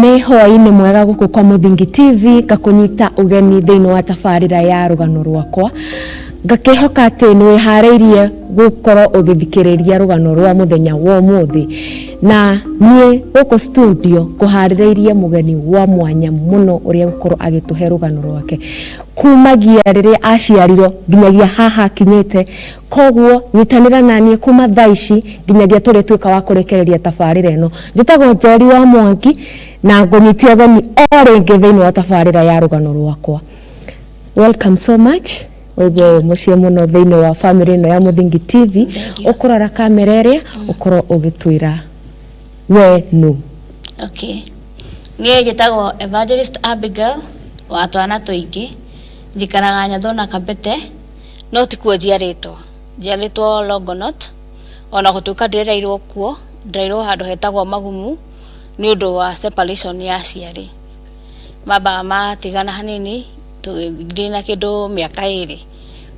Nĩ hwaĩ-inĩ mwega gũkũ kwa Mũthingi TV, ngakũnyita ũgeni thĩinĩ wa tabarĩra ya rũgano rwakwa. Ngakĩhoka atĩ nĩ wĩharĩirie gũkorwo ũgĩthikĩrĩria rũgano rwa mũthenya wa ũmũthĩ. Na niĩ gũkũ studio ngũharĩrĩirie mũgeni wa mwanya mũno ũrĩa egũkorwo agĩtũhe rũgano rwake kumagia rĩrĩa aciarirwo nginyagia haha akinyĩte. Koguo nyitanĩra naniĩ kuma thaa ici nginyagia tũrĩtuĩka wa kũrĩkĩrĩria tabarĩra ĩno. Njĩtagwo Njeri wa Mwangi na ngũnyitia ũgeni o rĩngĩ thĩinĩ wa tabarĩra ya rũgano rwakwa. Welcome so much. Ũigue wĩ mũciĩ mũno thĩinĩ wa family ĩno ya Mũthingi TV. Ũkũrora kamera ĩrĩa ũkorwo ũgĩtwĩra we nũ. Okay. Niĩ njĩtagwo Evangelist Abigail wa twana tũingĩ. Njikaraga Nyathuna Kabete, no tikuo njiarĩtwo. Njiarĩtwo Longonot, ona gũtuĩka ndirereirwo kuo, ndereirwo handũ hetagwo Magumu nĩ ũndũ wa separation ya aciari. Mambaga matigana hanini ndĩ na kĩndũ mĩaka 2.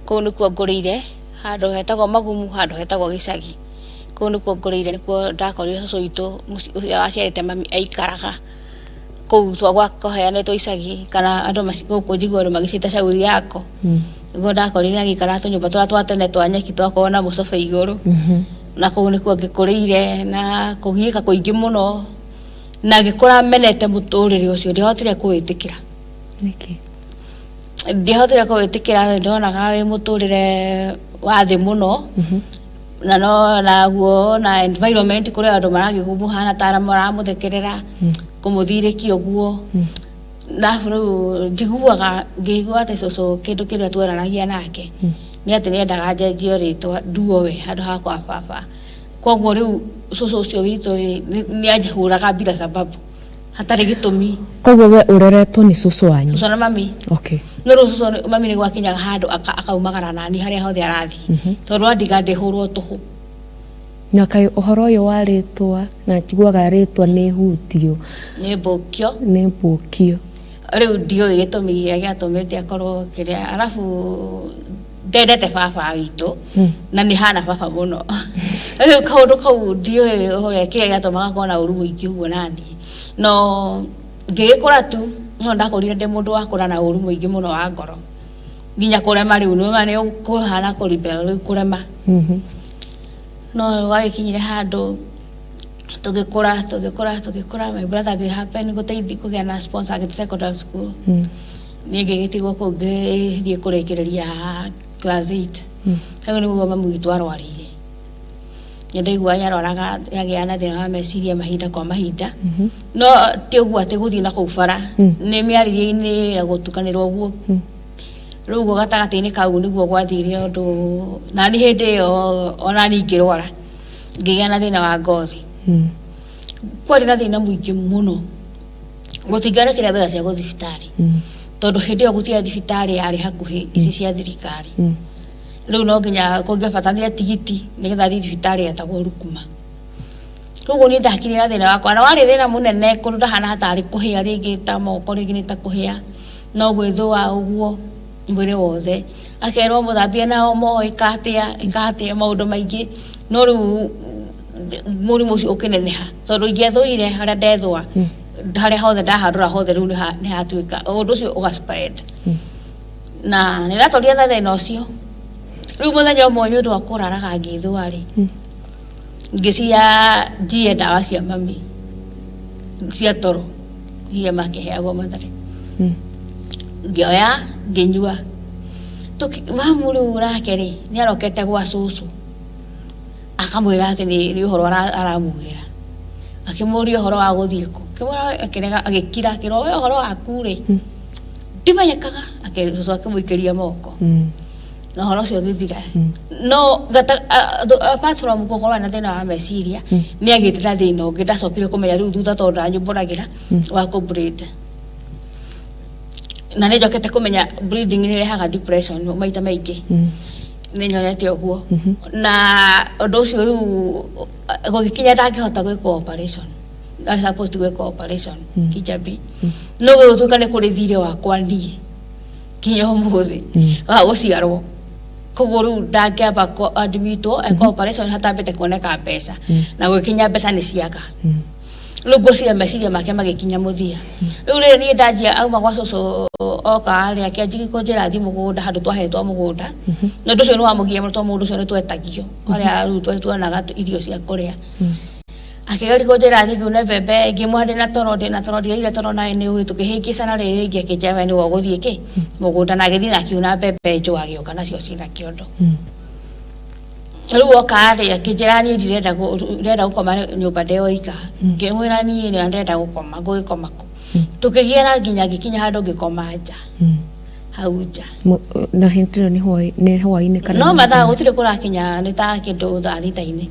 Kũu nĩkuo ngũrĩire, handũ hetagwo Magumu, handũ hetagwo gĩcagi. Kũu nĩkuo ngũrĩire, nĩkuo ndakorire cũcũ witũ ũrĩa waciarĩte mami aikaraga. Kũu kwaheanĩtwo icagi kana andũ gũkũ njiguaga andũ magĩciĩta shauri yako. Nĩguo ndakorire agĩikara tũnyũmba tũrĩa twa tene twa nyeki twakoragwo na mũcobe igũrũ. Na kũu nĩkuo ngĩkũrĩire na kũgiĩka kũingĩ mũno na ngĩkũra menete mũtũrĩre ũcio, ndiahotire kũwĩtĩkĩra. Nĩkĩ? Ndiahotire kũwĩtĩkĩra, ndonaga wĩ mũtũrĩre wa thĩ mũno na no naguo na environment kũrĩ andũ maragĩkũhana ta maramũthekerera, kũmũthirĩkia ũguo. Na rĩu njiguaga ngĩigua atĩ cũcũ kĩndũ kĩrĩa tweranagia nake nĩ atĩ nĩendaga njenjio rĩtwa nduo we handũ ha kwa baba. Koguo rĩu cũcũ ũcio witũ rĩ nĩ anjĩhũraga bila sababu, hatarĩ gĩtũmi. Koguo we ũreretwo nĩ cũcũ wanyu? Cũcũ na mami. No rĩu cũcũ mami nĩ gwakinyaga handũ akaumagara nani harĩa hothe arathiĩ, tondũ andiga ndĩhũrwo tũhũ. Na kaĩ ũhoro ũyũ wa rĩtwa, na njiguaga rĩtwa nĩ hutio. Nĩ mbũkio. Nĩ mbũkio. Rĩu ndiũĩ gĩtũmi kĩrĩa gĩatũmĩte akorwo kĩrĩa, arabu ndendete baba witũ na nĩ hana baba mũno. Rĩu kaũndũ kau ndiũĩ ũrĩa kĩrĩa gĩatũmaga akorwo na ũru mũingĩ ũguo naniĩ. No ngĩgĩkũra tu, no ndakũrire ndĩ mũndũ wa kũra na ũru mũingĩ mũno wa ngoro. Nginya kũrema rĩu nĩ nĩ kũhana kũ rebel rĩu kũrema. No gwagĩkinyire handũ tũgĩkũra tũgĩkũra tũgĩkũra, my brother agĩ happen gũteithia kũgĩa na sponsor agĩthiĩ secondary school. Niĩ ngĩgĩtigwo kũu ngĩthiĩ kũrĩkĩrĩria class 8. Hau nĩguo mami witũ arwarire. Nĩ ndaiguaga nĩ arwaraga, nĩagĩaga na thĩna wa meciria mahinda kwa mahinda. No ti ũguo atĩ gũthiĩ na kũu bara, nĩ mĩarĩrie-inĩ na gũtukanĩrwo ũguo. Rĩu ũguo gatagatĩ-inĩ kau nĩguo gwathire ũndũ, nani hĩndĩ ĩyo onani ngĩrwara, ngĩgĩa na thĩna wa ngothi. Kwarĩ na thĩna mũingĩ mũno. Gũtingĩonekire mbeca cia gũthiĩ thibitarĩ. Tondũ hĩndĩ ĩyo gũtirĩ thibitarĩ yarĩ hakuhĩ ici cia thirikari. Rĩu no nginya kũngĩabatarire tigiti nĩgetha thiĩ thibitarĩ yetagwo Rukuma. Koguo niĩ ndakire na thĩna wakwa, na warĩ thĩna mũnene kũndũ ndahana tarĩ kũhĩa rĩngĩ ta moko rĩngĩ nĩ ta kũhĩa, no gwĩthũa ũguo mwĩrĩ wothe. Akerwo mũthambie na omo, ĩka atĩa, ĩka atĩa, maũndũ maingĩ. No rĩu mũrimũ ũcio ũkĩneneha, tondũ ingĩethũire harĩa ndethũa, harĩa hothe ndahandũra hothe rĩu nĩ hatuĩka, ũndũ ũcio ũga spread. Na nĩ ndatũrire na thĩna ũcio. Rĩu mũthenya ũmwe nĩ ũndũ wa kũraraga ngĩthũa rĩ, ngĩciria njiye ndawa cia mami cia toro iria makĩheagwo Mathare. Ngĩoya ngĩnyua. Mamu rĩu nake rĩ, nĩ arokete gwa cũcũ akamwĩra atĩ nĩ ũhoro aramugĩra. Akĩmũria ũhoro wa gũthiĩ kũ, akĩmwĩra akĩrega, agĩkira akĩrwo we ũhoro waku rĩ ndimenyekaga, cũcũ akĩmũikĩria moko na ũhoro ũcio ũgĩthira. No apart from gũkorwo na thĩna wa meciria, nĩ agĩte na thĩna ũngĩ ndacokire kũmenya rĩu thutha tondũ ndanyumbũragĩra wa kũ bleed. Na nĩ njokete kũmenya bleeding nĩ ĩrehaga depression maita maingĩ. Nĩ nyonete ũguo. Na ũndũ ũcio rĩu gũgĩkinya ndangĩhota gwĩkwo operation. Ndarĩ supposed gwĩkwo operation Kijabi. No gũgĩtuĩka nĩ kũrĩ thirĩ wakwa niĩ nginya ũmũthĩ wa gũciarwo. Koguo rĩu ndangĩamba admitwo ekwo operation hatambĩte kuoneka mbeca. Na gũgĩkinya mbeca nĩ ciaga. Rĩu ngwĩciria meciria make magĩkinya mũthia. Rĩu rĩrĩ niĩ ndanjia auma gwa cũcũ oka rĩ, akĩanjia kũnjĩra thiĩ mũgũnda handũ twahetwo mũgũnda. Na ũndũ ũcio nĩ wamũgiire mũno tondũ mũgũnda ũcio nĩ twetagio harĩa rĩu tuonaga irio cia kũrĩa. Akĩgeria kũnjĩra thiĩ ngiune mbembe, ngĩmwĩra ndĩna toro, ndĩna toro, ndiraire toro nawe nĩ ũĩ. Tũkĩhĩngĩcana rĩrĩ rĩngĩ akĩnjĩra we nĩwe ũgũthiĩ kĩ mũgũnda, na agĩthiĩ na akiuna mbembe njũa agĩũka nacio ciĩna kĩondo. Rĩu oka rĩ, akĩnjĩra niĩ ndirenda ndĩrenda gũkoma nyũmba ndĩ oika. Ngĩmwĩra niĩ nĩ ndĩrenda gũkoma, ngũgĩkoma kũ? Tũkĩgiana nginya ngĩkinya handũ ngĩkoma nja, hau nja. Na hĩndĩ ĩyo nĩ hwaĩ-inĩ kana no nĩ mathaa mũthenya? Gũtirĩ kũrakinya, nĩ ta kĩndũ thaa thita-inĩ.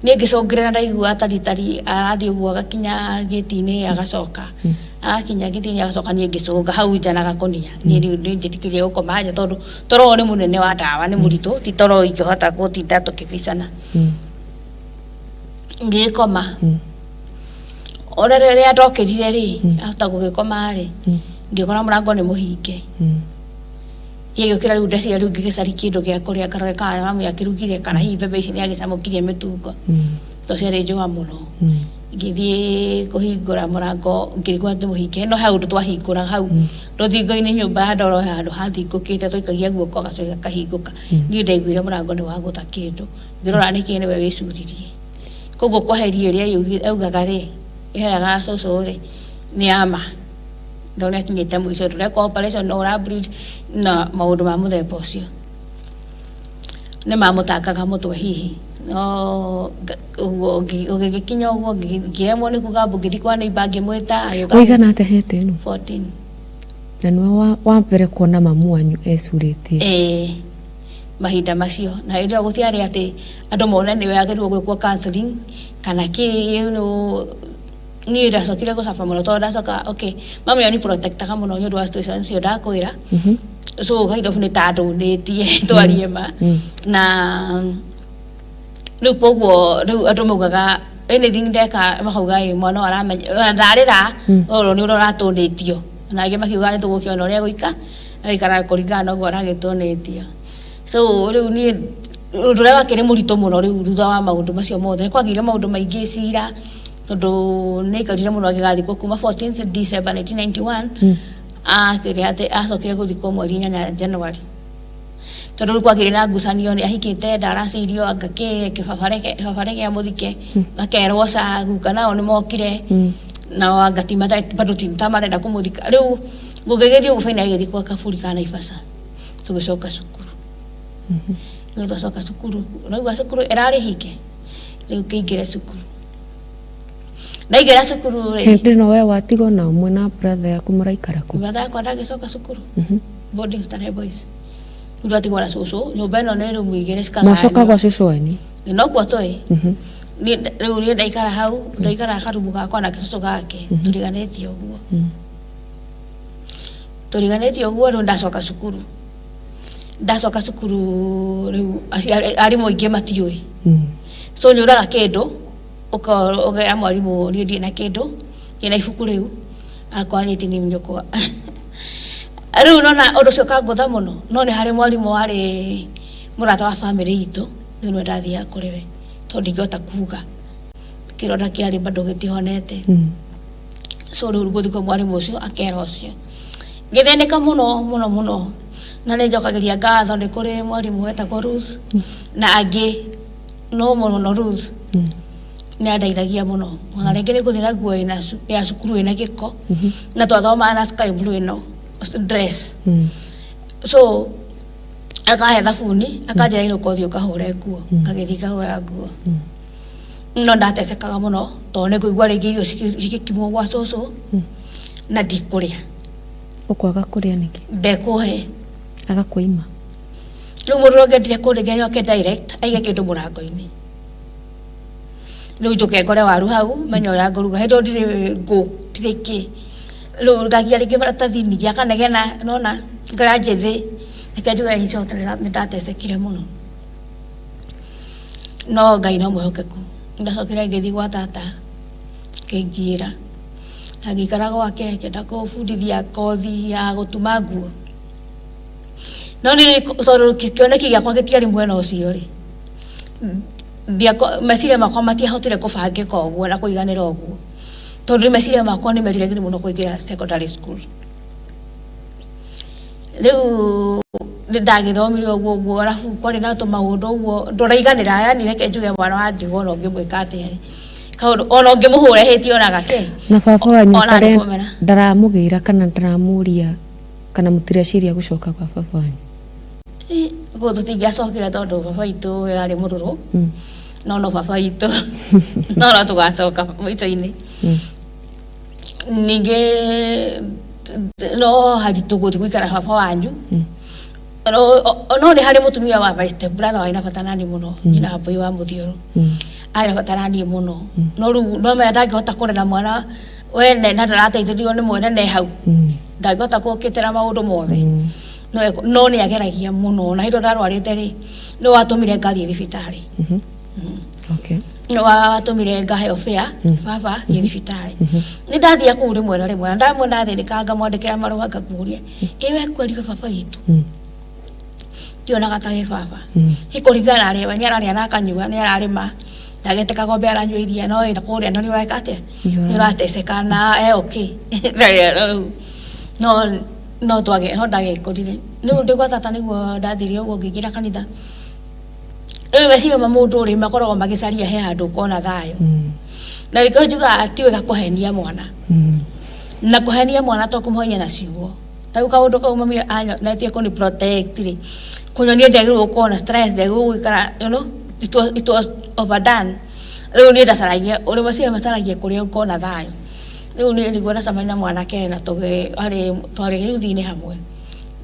Niĩ ngĩcũngĩrĩra, ndaigua taritari arathiĩ ũguo agakinya gĩti-inĩ agacoka, agakinya gĩti-inĩ agacoka. Niĩ ngĩcũnga hau nja na gakũnia. Niĩ rĩu nĩ njĩtĩkĩrie gũkoma nja tondũ toro ũyũ nĩ mũnene wa ndawa, nĩ mũritũ, ti toro ingĩhota gũtinda tũkĩbicana. Ngĩgĩkoma. Ona rĩrĩa ndokĩrire rĩ, ahota gũgĩkoma rĩ, ngĩkora mũrango nĩ mũhinge. Ngĩgĩũkĩra rĩu, ndeciria rĩu ngĩgĩcaria kĩndũ gĩa kũrĩa, ngarore kana mami akĩrugire, kana hihi mbembe ici nĩ agĩcamũkirie mĩtungo, tondũ ciarĩ njũa mũno. Ngĩthiĩ kũhingũra mũrango, ngĩigua nĩ mũhinge, no he ũndũ twahingũraga hau rũthingo-inĩ. Nyũmba ya ndoro he handũ hathingũkĩte, twaikagia guoko gacoki gakahingũka. Niĩ ndaiguire mũrango nĩ wagũtha kĩndũ, ngĩrora nĩkĩ nĩwe wĩcuririe. Koguo kweheria ĩrĩa augaga rĩ, ĩheraga cũcũ rĩ, nĩ ya ma tondũ nĩ akinyĩte mũico, ndũrekwo operation no ũra bleed na maũndũ ma mũthemba ũcio nĩ mamũtangaga mũtwe hihi. No ũguo ũgĩgĩkinya ũguo ngĩremwo nĩ kuga mbu, ngĩthiĩ kwa neighbor ngĩmwĩta, agĩũka. Ũigana atĩa hĩndĩ ĩno? 14. Na nĩwe wa mbere kuona mamu wanyu ecurĩtie? Ĩĩ, mahinda macio na hĩndĩ ĩyo gũtiarĩ atĩ andũ mone nĩ wagĩrĩirwo gwĩkwo counseling kana kĩ. Niĩ ndacokire gũcaba mũno tondũ ndacoka, okay, mami nĩ protectaga mũno nĩ ũndũ wa situation icio ndakwĩra. So kind of nĩ ta ndũnĩtie twarie ma. Na rĩu koguo rĩu andũ maugaga anything ndeka makauga ĩ mwana ũyũ aramenya ona ndarĩra, ũyũ nĩ ũrĩa ũratũnĩtio, na angĩ makiuga nĩ tũgũkĩona ũrĩa egũika agĩikara kũringana na ũguo aragĩtũnĩtio. So rĩu niĩ ũndũ ũrĩa wakĩrĩ mũritũ mũno rĩu thutha wa maũndũ macio mothe, nĩ kwagĩire maũndũ maingĩ cira, tondũ nĩ aikarire mũno agĩgathikwo kuma 14 December 1991. Akĩrĩ atĩ acokire gũthikwo mweri 8 January, tondũ rĩu kwagĩire na ngucanio, nĩ ahikĩte, ndaracĩirio, anga kĩ baba reke amũthike, makerwo ca guka nao nĩ mokire nao anga ti bado ti ta marenda kũmũthika. Rĩu gũgĩgĩthiĩ ũguo, finally agĩthikwo kaburi ka Naivasha. Tũgĩcoka cukuru. Rĩu twacoka cukuru, ũraigua cukuru ĩrarĩ hinge. Rĩu ngĩingĩra cukuru, ndaingĩra cukuru rĩ, Hĩndĩ ĩno we watigwo na ũmwe na brother yaku, mũraikara kũ? Brother yakwa ndagĩcoka cukuru, boarding Starehe Boys. Rĩu twatigwo na cũcũ, nyũmba ĩno nĩ rumu igĩrĩ Mwacoka cikagayanio. Gwa cũcũ wanyu? No kuo tũĩ. Rĩu niĩ ndaikara hau, ndaikara karumu gakwa na cũcũ gake, tũriganĩtie ũguo, tũriganĩtie ũguo. Rĩu ndacoka cukuru, ndacoka cukuru rĩu arimũ aingĩ matiũĩ. So nĩ ũraga kĩndũ, ũkera mwarimũ niĩ ndirĩ na kĩndũ, ndirĩ na ibuku. Rĩu akwa niĩ ti niĩ nyũkwa. Rĩu nona ũndũ ũcio ũkangũtha mũno. No nĩ harĩ mwarimũ warĩ mũrata wa bamĩrĩ itũ, rĩu nĩwe ndathiaga kũrĩ we tondũ ndingĩhota kuga kĩronda kĩarĩ bado gĩtihonete. So rĩu gũthiĩ kwĩ mwarimũ ũcio akera ũcio, ngĩthĩnĩka mũno mũno mũno. Na nĩ njokagĩria ngatho nĩ kũrĩ mwarimũ wetagwo Ruth na angĩ, no mũno Ruth nĩ andeithagia mũno. Ona rĩngĩ nĩ ngũthiĩ na nguo ya cukuru ĩna gĩko, na twathomaga na sky blue ĩno dress. So akahe thabuni, akanjĩra inũka ũthiĩ ũkahũre nguo. Ngagĩthiĩ ngahũra nguo, no ndatecekaga mũno tondũ nĩ ngũigua rĩngĩ irio cigĩkimwo gwa cũcũ na ndikũrĩa. Ũkwaga kũrĩa nĩkĩ? Ndekũhe. Agakũima? Rĩu mũndũ ũrĩa ũngĩendire kũndeithia nĩ oke direct aige kĩndũ mũrango-inĩ, rĩu njũke ngore waru hau, menye ũrĩa ngũruga. Hĩndĩ ĩyo ndirĩ ngũ, ndirĩ kĩ. Rĩu ngakia rĩngĩ maratathi, ningĩ akanegena nona ngara njĩthĩ. Reke njuge in short, nĩ ndatecekire mũno, no Ngai no mwĩhokeku. Ndacokire ngĩthiĩ gwa tata, kĩnjĩra na ngĩikara gwake, akĩenda kũbundithia kothi ya gũtuma nguo. No nĩ tondũ kĩoneki gĩakwa gĩtiarĩ mwena ũcio rĩ. Meciria makwa matiahotire kũbangĩka ũguo na kũiganĩra ũguo, tondũ meciria makwa nĩ meriragĩria mũno kũingĩra secondary school. Rĩu ndagĩthomire ũguo ũguo, arabu kwarĩ na tũmaũndũ ũguo ndũraiganĩra, yani reke njuge mwana wa ndigwa ona ũngĩmwĩka atĩa kaũndũ, ona ũngĩmũhũra hĩti onaga kĩ. Na baba wanyu ndaramũgĩra kana ndaramũria kana mũtireciria gũcoka kwa baba wanyu? Gũkũ tũtingĩacokire tondũ baba witũ arĩ mũrũrũ. No baba witũ no tũgacoka mũico-inĩ. Ningĩ no haritũ gũthiĩ gũikara baba wanyu. No nĩ harĩ mũtumia wa my step brother warĩ na bata naniĩ mũno, nyina wa Mbũi wa Mũthiũrũ, arĩ na bata naniĩ mũno, no rĩu no menya ndangĩhota kũrera mwana wene na ndarateithĩrĩrio nĩ mwene ne hau, ndangĩhota gũkĩtĩra maũndũ mothe. No nĩ ageragia mũno, na hĩndĩ ĩyo ndarwarĩte rĩ, nĩ watũmire ngathiĩ thibitarĩ. Nĩ watũmire ngaheo fare, baba thiĩ thibitarĩ. Nĩ ndathiĩ kũu rĩmwe na rĩmwe, na ndamwe ndathĩnĩka ngamwandĩkĩra marũa ngamũria, ĩ we kweri we baba witũ? Ndionaga ta wĩ baba. Kũringana na arĩa nĩ ararĩa na akanyua, nĩ ararĩma, ndagete kagombe aranyua iria, no wĩna kũrĩa na nĩ ũreka atĩa, nĩ ũrateceka na e okay. No twage no ndagĩkũrire. Rĩu ndĩ gwa tata nĩguo ndathire ũguo ngĩingĩra kanitha. Rĩu meciria ma mũndũ rĩ makoragwo magĩcaria he handũ ũkona thayũ. Na nĩkĩo njugaga ti wega kũhenia mwana. Na kũhenia mwana to kũmũhenia na ciugo. Ta rĩu kaũndũ kau mami anyonetie kũni protect rĩ, kũnyonia ndiagĩrĩirwo gũkorwo na stress, ndiagĩrĩirwo gũikara, it was overdone. Rĩu niĩ ndacaragia ũrĩa meciria macaragia kũrĩa ũkona thayũ. Rĩu niĩ nĩguo ndacemania na mwanake na twarĩ gĩuthi-inĩ hamwe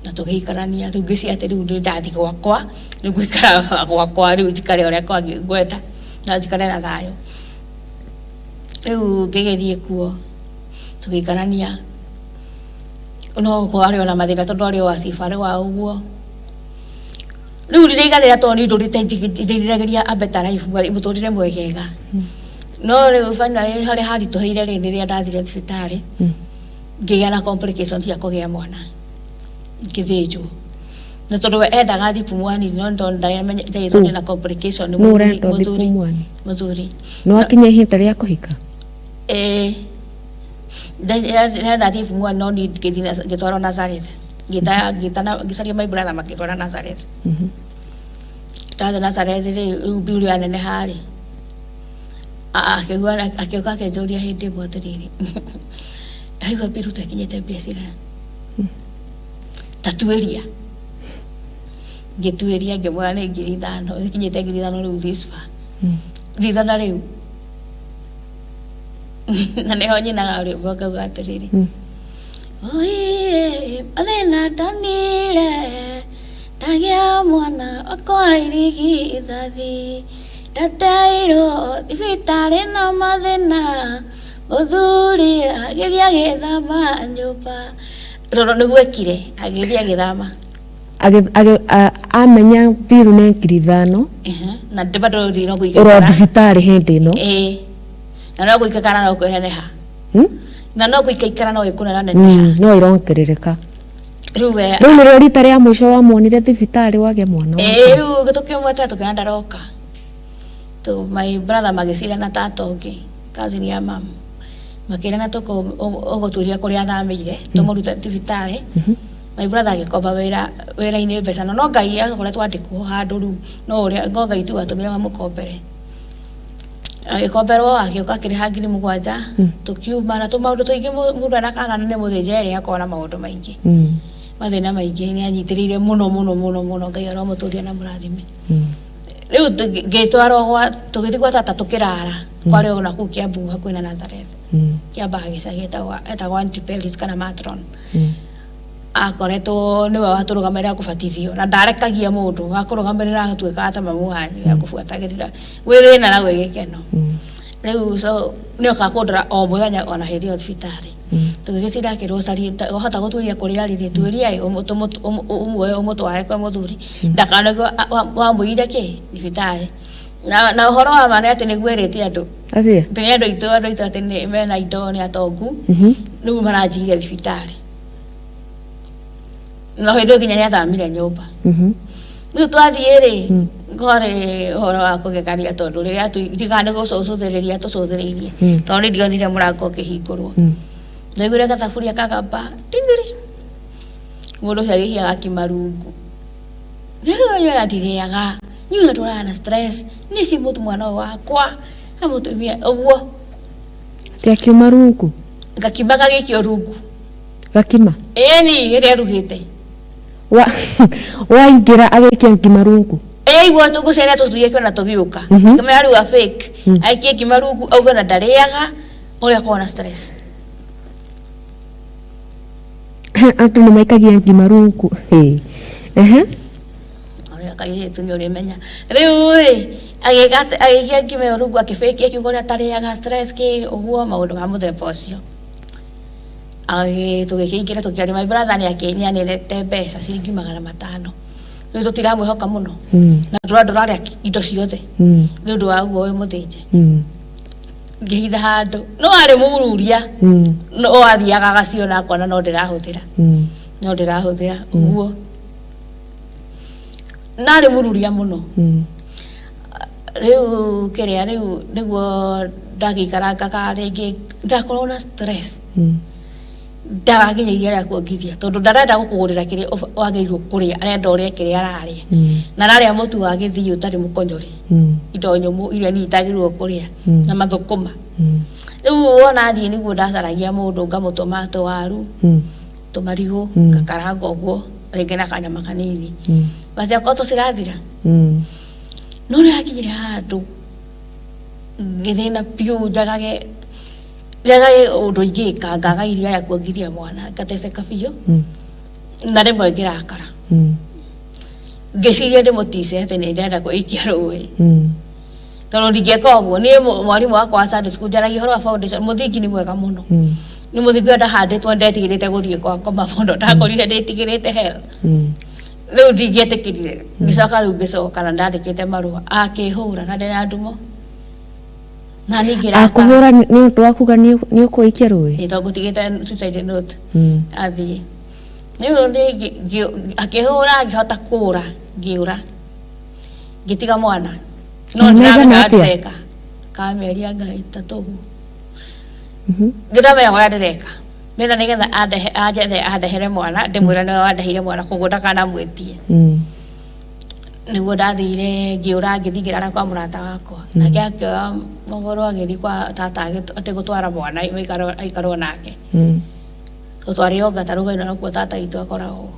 na tũgĩikarania. Rĩu ngĩciria atĩ rĩu nĩ ndathiĩ gwakwa, rĩu ngũikara gwakwa, rĩu njikare ũrĩa ngwenda na njikare na thayũ. Rĩu ngĩgĩthiĩ kuo tũgĩikarania, no kwarĩ ona mathĩna tondũ arĩ o acibarĩ wa ũguo. Rĩu ndĩraiganĩra tondũ niĩ ndũrĩte ndĩriragĩria a better life, mũtũrĩre mwegega. No rĩu finally harĩa haritũhĩire rĩ, nĩ rĩrĩa ndathire thibitarĩ ngĩgĩa na complications cia kũgĩa mwana, ngĩthĩnjwo. Na tondũ we endaga thiĩ Pumwani, no tondũ ndamenyete ndĩna complication nĩ Nũ ũrenda ũthiĩ Pumwani? Mũthuri. Nĩ wakinya ihinda rĩa kũhika? Ĩĩ, ndathiĩ Pumwani, no niĩ ngĩthiĩ ngĩtwarwo Nazareth, ngĩcaria my brother makĩndwara Nazareth. Ndathiĩ Nazareth rĩ, rĩu mbiru yaneneha rĩ, akĩigua akĩũka akĩnjũria hĩndĩ ĩmwe atĩrĩrĩ, aigua mbiru ta ĩkinyĩte mbia cigana, ta tuĩria. Ngĩtuĩria ngĩmwĩra nĩ 5,000, ĩkinyĩte 5,000 rĩu this far. Ririkana rĩu na nĩho nyinaga rwĩmbo ngauga atĩrĩrĩ, "Oye, mathĩna ndonire ndagĩa mwana wakwa irigithathi, ndateirwo thibitarĩ na mathĩna, mũthuri agĩthiĩ agĩthama nyũmba." Tondũ nĩguo ekire, agĩthiĩ agĩthama. Amenya mbiru nĩ 5,000. Na ndĩ bado no Ũro gũikara thibitarĩ hĩndĩ ĩno? Ĩĩ, na no gũikara no kwĩneneha. Na no gũikaikara no ĩkũnenaneneha. No irongerereka. Rĩu we Rĩu nĩrĩo rita rĩa mũico wamuonire thibitarĩ wagĩa mwana waku? Ĩĩ, rĩu tũkĩmwetera tũkĩona ndaroka. Tu my brother magĩcira na tata ũngĩ, cousin ya mam, makĩrana ũgũtuĩria kũrĩa athamĩire tũmũrute thibitarĩ. My brother agĩkomba wĩra wĩra-inĩ mbeca, no Ngai akoretwo andĩkwo handũ rĩu, no ũrĩa no Ngai tu watũmire mamũkombere. Agĩkomberwo, agĩũka akĩrĩha 7,000, tũkiuma na tũmaũndũ tũingĩ. Mũndũ ena kana nĩ mũthĩnje erĩ akorwo na maũndũ maingĩ, mathĩna maingĩ. Nĩ anyitĩrĩire mũno mũno mũno mũno, Ngai aromũtũria na mũrathime. Rĩu ngĩtwarwo gwa tũgĩthiĩ gwa tata tũkĩrara, kwarĩ ona kũu Kiambu hakuhĩ na Nazareth. Kĩambaga gĩcagi etagwo Aunty Peris kana matron. Akoretwo nĩwe watũrũgamĩrĩra kũbatithio na ndarekagia mũndũ akũrũgamĩrĩra, atuĩkaga ta mamu wanyu akũbuatagĩrĩra gwĩ thĩna na gwĩ gĩkeno. Rĩu so nĩokaga kũndora o mũthenya ona hĩndĩ ĩyo thibitarĩ. Tũgĩgĩcira akĩrwo carie wahota gũtuĩria kũrĩa rĩ, tuĩria ũmuoye ũmũtware kwĩ mũthuri ndakanaigue wamũire kĩ thibitarĩ. Na ũhoro wa ma nĩ atĩ nĩguo ĩrĩte andũ Acia? atĩ nĩ andũ aitũ atĩ nĩ mena indo, nĩ atongu, rĩu maranjigire thibitarĩ, no hĩndĩ ĩyo nginya nĩ athamire nyũmba. Rĩu twathiĩ rĩ, Kwarĩ ũhoro wa kũgekania tondũ rĩrĩa ndigaga nĩ gũcũthĩrĩria tũcũthĩrĩirie, tondũ nĩ ndionire mũrango ũkĩhingũrwo. Ndaiguire gathaburia kagamba tingiri, mũndũ ũcio agĩikia gakima rungu. Nĩnywĩra ndirĩaga, niĩ ndũraga na stress, niĩ ci mũtu mwana ũyũ wakwa na mũtumia ũguo. Atĩ akiuma rungu? Gakima gagĩikio rungu. Gakima? Ĩni, ĩrĩa arugĩte. Waingĩra agĩikia ngima rungu? Ĩigua tũgũcera tũthiĩ kĩona tũgĩũka. Ngĩmenya aruga fake. Aikie ngima rungu auge na ndarĩaga ũrĩa akoragwo na stress. Andũ nĩ maikagia ngima rungu. Hĩ. Ehe. Ũrĩa kairĩtu nĩ ũrĩmenya. Rĩu rĩ, agĩka atĩ agĩikia ngima ĩyo rungu akĩbĩkia akiuga ũrĩa atarĩaga stress kĩ ũguo maũndũ ma mũthemba ũcio. Tũgĩkĩingĩra tũkĩaria, my brother nĩ anenete mbeca ciringi 500. Rĩu tũtiramwĩhoka mũno. Na ndũrarĩa indo ciothe. Nĩ ũndũ wa ũguo wĩ mũthĩnje. Ngĩhitha handũ. No arĩ mũruria. No athiaga agaciona akona no ndĩrahũthĩra. No ndĩrahũthĩra ũguo. Na arĩ mũruria mũno. Rĩu kĩrĩa rĩu nĩguo ndagĩikarangaga rĩngĩ ndakoragwo na stress. Ndarakinya iria rĩa kuongithia tondũ ndarenda gũkũgũrĩra kĩrĩa wagĩrĩirwo kũrĩa, arenda ũrĩe kĩrĩa ararĩa. Na ararĩa mũtu wa gĩthii ũtarĩ mũkonyore. Indo nyũmũ iria niĩ itagĩrĩirwo kũrĩa na mathũkũma. Rĩu wona athiĩ nĩguo ndacaragia mũndũ ngamũtũma tũwaru, tũmarigũ, ngakaranga ũguo rĩngĩ na kanyama kanini. Maciakwa tũcirathira. No nĩ hakinyire handũ ngĩthĩna biũ njagage njagage ũndũ ingĩka, ngaga iria rĩa kuongithia mwana, ngateceka biũ. Na rĩmwe ngĩrakara. Ngĩciria ndĩmũtice atĩ nĩ ndĩrenda kwĩikia rũĩ. Tondũ ndingĩka ũguo, niĩ mwarimũ wakwa wa Sunday school njaragia ũhoro wa foundation, mũthingi nĩ mwega mũno. Nĩ mũthingi ũrĩa ndahandĩtwo ndetigĩrĩte gũthiĩ gwakoma mũno, ndakorire ndĩtigĩrĩte hell. Rĩu ndingĩetĩkĩrire, ngĩcoka rĩu ngĩcoka na ndandĩkĩte marũa, akĩhũra na ndĩna ndumo. Na niĩ ngĩrakara. Akũhũra nĩ ũndũ wa kuga nĩ ũkwĩikia rũĩ? Ĩ, tondũ ngũtigĩte suicide note. Athiĩ. Rĩu akĩhũra ngĩhota kũra, ngĩũra. Ngĩtiga mwana. No Mwana aigana ndiramenya atĩa? ndĩreka. Ka mĩeri anga 3 ũguo. Ndĩramenya ũrĩa ndĩreka. Mena nĩgetha anjethe andehere mwana, ndĩmwĩre nĩwe wandeheire mwana koguo ndakanamwĩtie. Nĩguo ndathire ngĩũra ngĩthiĩ ngĩrara kwa mũrata wakwa. Nake akĩoya magũrũ agĩthiĩ kwa tata atĩ gũtwara mwana aikarwo nake. Tũtwarĩo ngata rũgainĩ nokuo tata witũ akoragwo.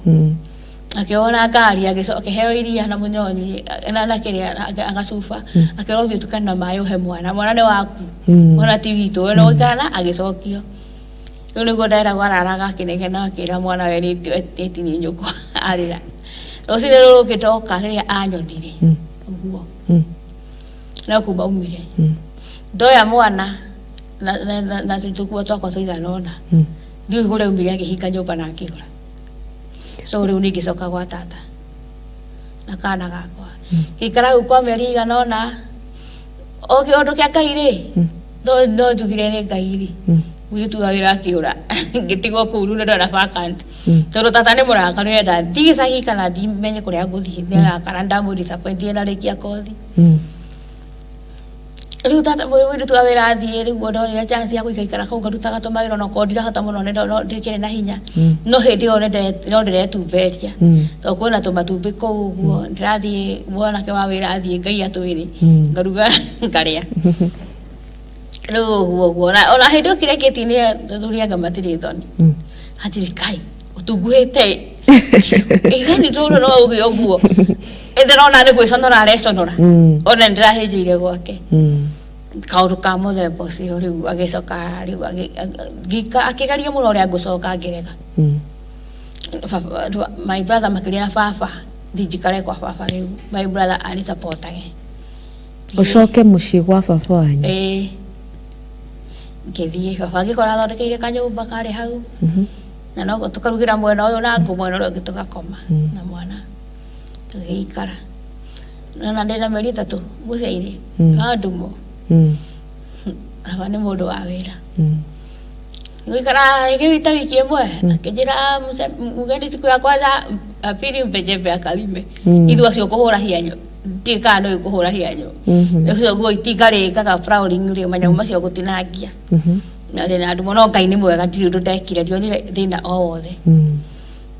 Akĩona ngari akĩheo iria na mũnyonyi na kĩrĩa agacuba, akĩrwo ũthiĩ ũtukane na maĩ ũhe mwana, mwana nĩ waku, mwana ti witũ, we no gũikara na agĩcokio. Rĩu nĩguo nderagwo araraga akĩnegena akĩra mwana we nĩtinie nyũkwa arĩra. Rũcinĩ rũrũ rũngĩ ndoka rĩrĩa anyonire ũguo no kuma aumire. Ndoya mwana na tũkuo twakwa tũigana ũna, ndiũĩ kũrĩa aumire akĩhinga nyũmba na akĩũra. So rĩu niĩ ngĩcoka gwa tata na kana gakwa. Ngĩikara hau kwa mĩeri ĩigana ũna, o kĩũndũ kĩa Ngai rĩ, no njugire nĩ Ngai rĩ, mũirĩtu wa wĩra akĩũra, ngĩtigwo kũu rĩu ndona vacant. Tondũ tata nĩ mũrakaru nĩenda thiĩ gĩcagi kana ndimenye kũrĩa ngũthiĩ, nĩarakara ndamũ disappoint ndarĩkia kothi. Rĩu tata mũirĩtu wa wĩra athiĩ rĩu ndonire chance ya gũikaikara kũu ngarutaga tũmawĩra onokorwo ndirahota mũno ndikĩrĩ na hinya. No hĩndĩ ĩyo no ndĩretumberia. Tondũ kwĩna tũmatumbĩ kũu ũguo, ndĩrathiĩ mwanake wa wĩra athiĩ Ngai atwĩre, ngaruga ngarĩa. Rĩu ũguo ũguo, ona hĩndĩ ĩyo kĩrĩa kĩti-inĩ athuri anga matirĩ thoni. Hatirĩ Ngai, ũtunguhĩte. Ĩgani ndũrũ no uge ũguo. Ndĩrona nĩ gwĩconora areconora. Ona nĩndĩrahĩnjĩire gwake. Kaũndũ ka mũthemba ũcio rĩu agĩcoka rĩu akĩgeria mũno ũrĩa ngũcoka ngĩrega. Baba, my brother makĩria na baba, thiĩ njikare kwa baba rĩu, my brother anisupportage. Ũcoke mũciĩ gwa baba wanyu? Ĩĩ. Ngĩthiĩ, baba agĩkora athondekeire kanyũmba karĩ hau. Na no tũkarugĩra mwena ũyũ na ngũ, mwena ũrĩa ũngĩ tũgakoma na mwana. Tũgĩikara. Na ndĩna mĩeri 3 mũciĩ-inĩ, wa ndumo. Baba nĩ mũndũ wa wĩra. Gũikara ĩgĩta wiki ĩmwe, akĩnjĩra mgeni siku ya kwanza, ya pili mpe jembe akalime. Ithuĩ acio kũhũra hianyũ. Ndiũĩ kana nĩũĩ kũhũra hianyũ. Ũcio guo itinga rĩkaga plowing rĩ, manyamũ macio gũtinangia. Na rĩ na andũ no Ngai nĩ mwega, ndirĩ ũndũ ndekire, ndionire thĩna o wothe.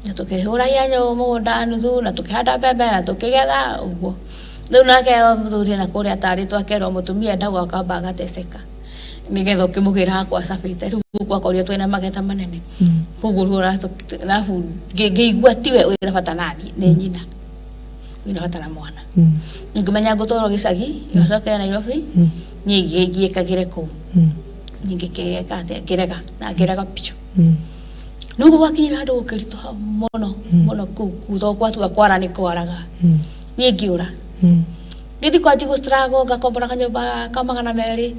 Na tũkĩhũra hianyũ mũgũnda nuthu, na tũkĩhanda mbembe na tũkĩgetha ũguo. Rĩu nake mũthuri na kũrĩa atarĩtwo akerwo mũtumia endagwo akamba agateceka nĩgetha ũkĩmũgĩra hakwa acabĩte. Rĩu gwakorirwo twĩna magetha manene, koguo rĩu arabu ngĩigua tiwe wĩna bata naniĩ, nĩ nyina wĩna bata na mwana. Ngĩmenya ngũtwarwo gĩcagi gacoke Nairobi, niĩ ngĩĩkagĩre kũu. Niĩ ngĩkĩreka atĩa, ngĩrega na ngĩrega biũ. Nĩguo gwakinyire handũ gũkĩritũha mũno mũno kũu kũu, tondũ gwatuga kwara nĩ kwaraga. Niĩ ngĩũra, ngĩthiĩ kwanji gũ struggle, ngakombora kanyũmba ka 200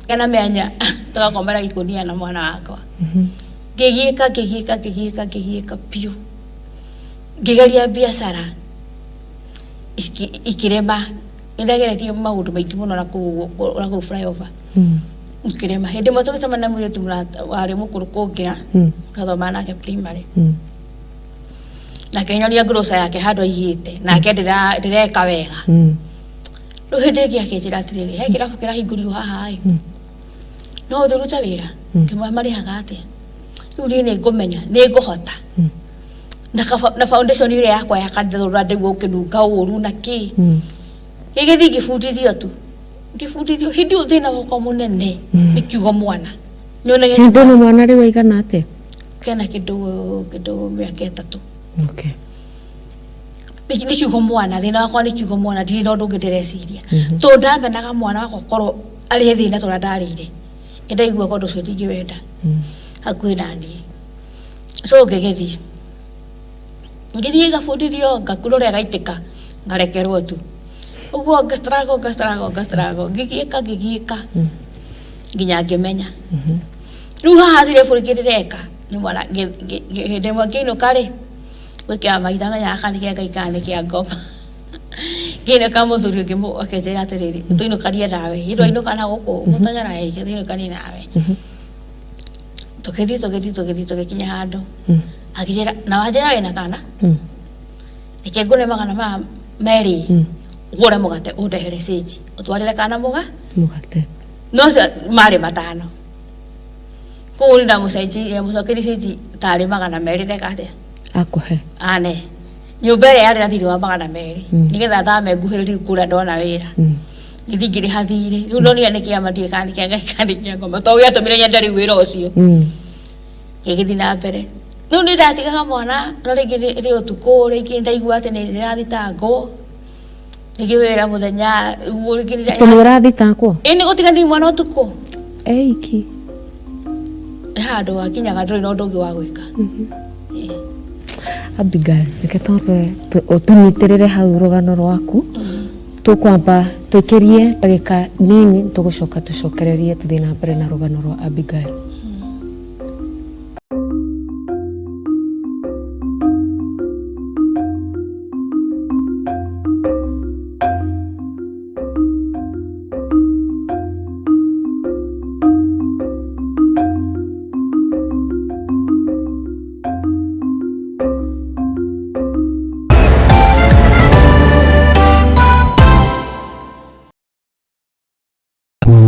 kana 400, tũgakomera gĩkũnia na mwana wakwa. Ngĩgiĩka, ngĩgiĩka, ngĩgiĩka, ngĩgiĩka biũ. Ngĩgeria biacara ikĩrema. Nĩndageretie maũndũ maingĩ mũno na kũu flyover, ikĩrema. Hĩndĩ ĩmwe tũgĩcemania na mũirĩtu warĩ mũkũrũ kũngĩra, twathomaga nake primary, nake nyonia grocer yake handũ aigĩte, nake ndĩreka wega. Rĩu hĩndĩ ĩngĩ akĩnjĩra atĩrĩrĩ, he kĩrabu kĩrahingũrirwo haha ĩ, no ũthiĩ ũrute wĩra. Ngĩmwĩra marĩhaga atĩa? Rĩu niĩ nĩ ngũmenya nĩ ngũhota na foundation ĩrĩa yakwa ya kanitha, ũrĩa ndaigua ũkĩnunga ũru na kĩ. Gĩgĩthiĩ ngĩbundithio tu, ngĩbundithio. Hĩndĩ ĩyo thĩna wakwa mũnene nĩ kiugo mwana nyone. Hĩndĩ ĩno mwana rĩu aigana atĩa? Kena kĩndũ mĩaka 3. Nĩ kiugo mwana, thĩna wakwa nĩ kiugo mwana, ndirĩ na ũndũ ũngĩ ndĩreciria, tondũ ndamenaga mwana wakwa korwo arĩ thĩna tũrĩa ndarĩire. Nĩndaiguaga ũndũ ũcio ndingĩwenda hakuhĩ na niĩ. So ngĩgĩthiĩ, ngĩthiĩ ngabundithio, ngakurũra ĩgaitĩka, ngarekerwo tu ũguo. Nga struggle, nga struggle, nga struggle, ngĩgiĩka, ngĩgiĩka nginya ngĩmenya. Rĩu haha hatirĩ bũrũri ndĩreka nĩ mwana. Hĩndĩ ĩmwe ngĩinũka rĩ, gwĩ kĩama itamenyaga kana nĩ kĩa Ngai kana nĩ kĩa ngoma. Ngĩinũka, mũthuri ũngĩ akĩnjĩra atĩrĩrĩ, tũinũkanie nawe. Hĩndĩ wainũka na gũkũ mũtonyora ĩ, tũinũkanie nawe. Tũgĩthiĩ, tũgĩthiĩ, tũgĩthiĩ, tũgĩkinya handũ akĩnjĩra, na wanjĩra wĩna kana, reke ngũne 200, ũgũre mũgate, ũndehere cĩnji, ũtwarĩre kana mũga Mũgate. No cio marĩ 5. Koguo nĩ ndamũcenjirie, mũcokerie cĩnji tarĩ 200, ndeka atĩa? Akũhe. Ane nyũmba ĩrĩa yarĩ na thirĩ wa 200, nĩgetha thame nguhĩrĩrie kũrĩa ndona wĩra. Ngĩthiĩ ngĩrĩha thirĩ. Rĩu ndonire nĩ kĩama, ndiũĩ kana nĩ kĩa Ngai kana nĩ kĩa ngoma, tondũ gĩatũmire nyende rĩu wĩra ũcio. Gĩgĩthiĩ na mbere. Rĩu nĩ ndatigaga mwana na rĩngĩ rĩ ũtukũ, rĩngĩ ndaigua atĩ nĩ ndĩrathitangwo, rĩngĩ wĩra mũthenya ũguo, rĩngĩ Atĩ nĩ ũrathitangwo? Ĩ, nĩ gũtiganĩria mwana ũtukũ. Eiki. Nĩ handũ wakinyaga ndũrĩ na ũndũ ũngĩ wa gwĩka. Ĩ. Abigail, reke twambe tũnyitĩrĩre hau rũgano rwaku. Tũkwamba tũikĩrie ndagĩka nini, tũgũcoka tũcokererie tũthiĩ na mbere na rũgano rwa Abigail.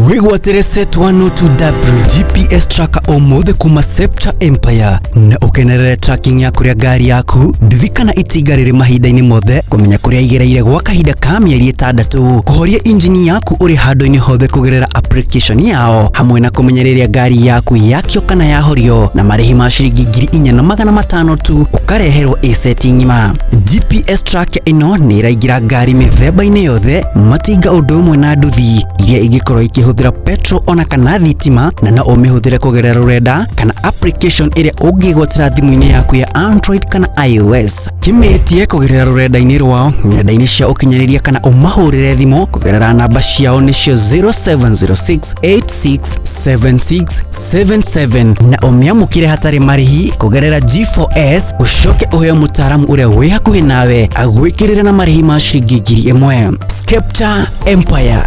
Wĩgwatĩre Set 102W GPS tracker ũmũthĩ kuma Scepter Empire na ũkenerere tracking ya kũrĩa ngari yaku, nduthi kana itinga rĩrĩ mahinda-inĩ mothe, kũmenya kũrĩa igereire gwa kahinda ka mĩeri 6, kũhoria injini yaku ũrĩ handũ-inĩ hothe kũgerera application yao, hamwe na kũmenya rĩrĩa ngari yaku yakio kana yahorio, na marĩhi ma ciringi 4500 tu ũkareherwo ĩ ng'ima. GPS tracker ĩno nĩ ĩraingĩra ngari mĩthemba-inĩ yothe, matinga ũndũ ũmwe na nduthi iria ingĩkorwo ikĩhũthĩra petrol ona kana thitima, na no ũmĩhũthĩre kũgerera rũrenda kana application ĩrĩa ũngĩgwatĩra thimũ-inĩ yaku ya Android kana iOS. Kĩmĩtie kũgerera rũrenda-inĩ rwao nenda-inĩ cia ũkinyanĩria kana ũmahũrĩre thimũ kũgerera namba ciao nĩcio 0706867677, na ũmĩamũkĩre hatarĩ marĩhi kũgerera G4S, ũcoke ũheo mũtaaramu ũrĩa wĩ hakuhĩ nawe agwĩkĩrĩre na marĩhi ma ciringi 1000. Scepter Empire,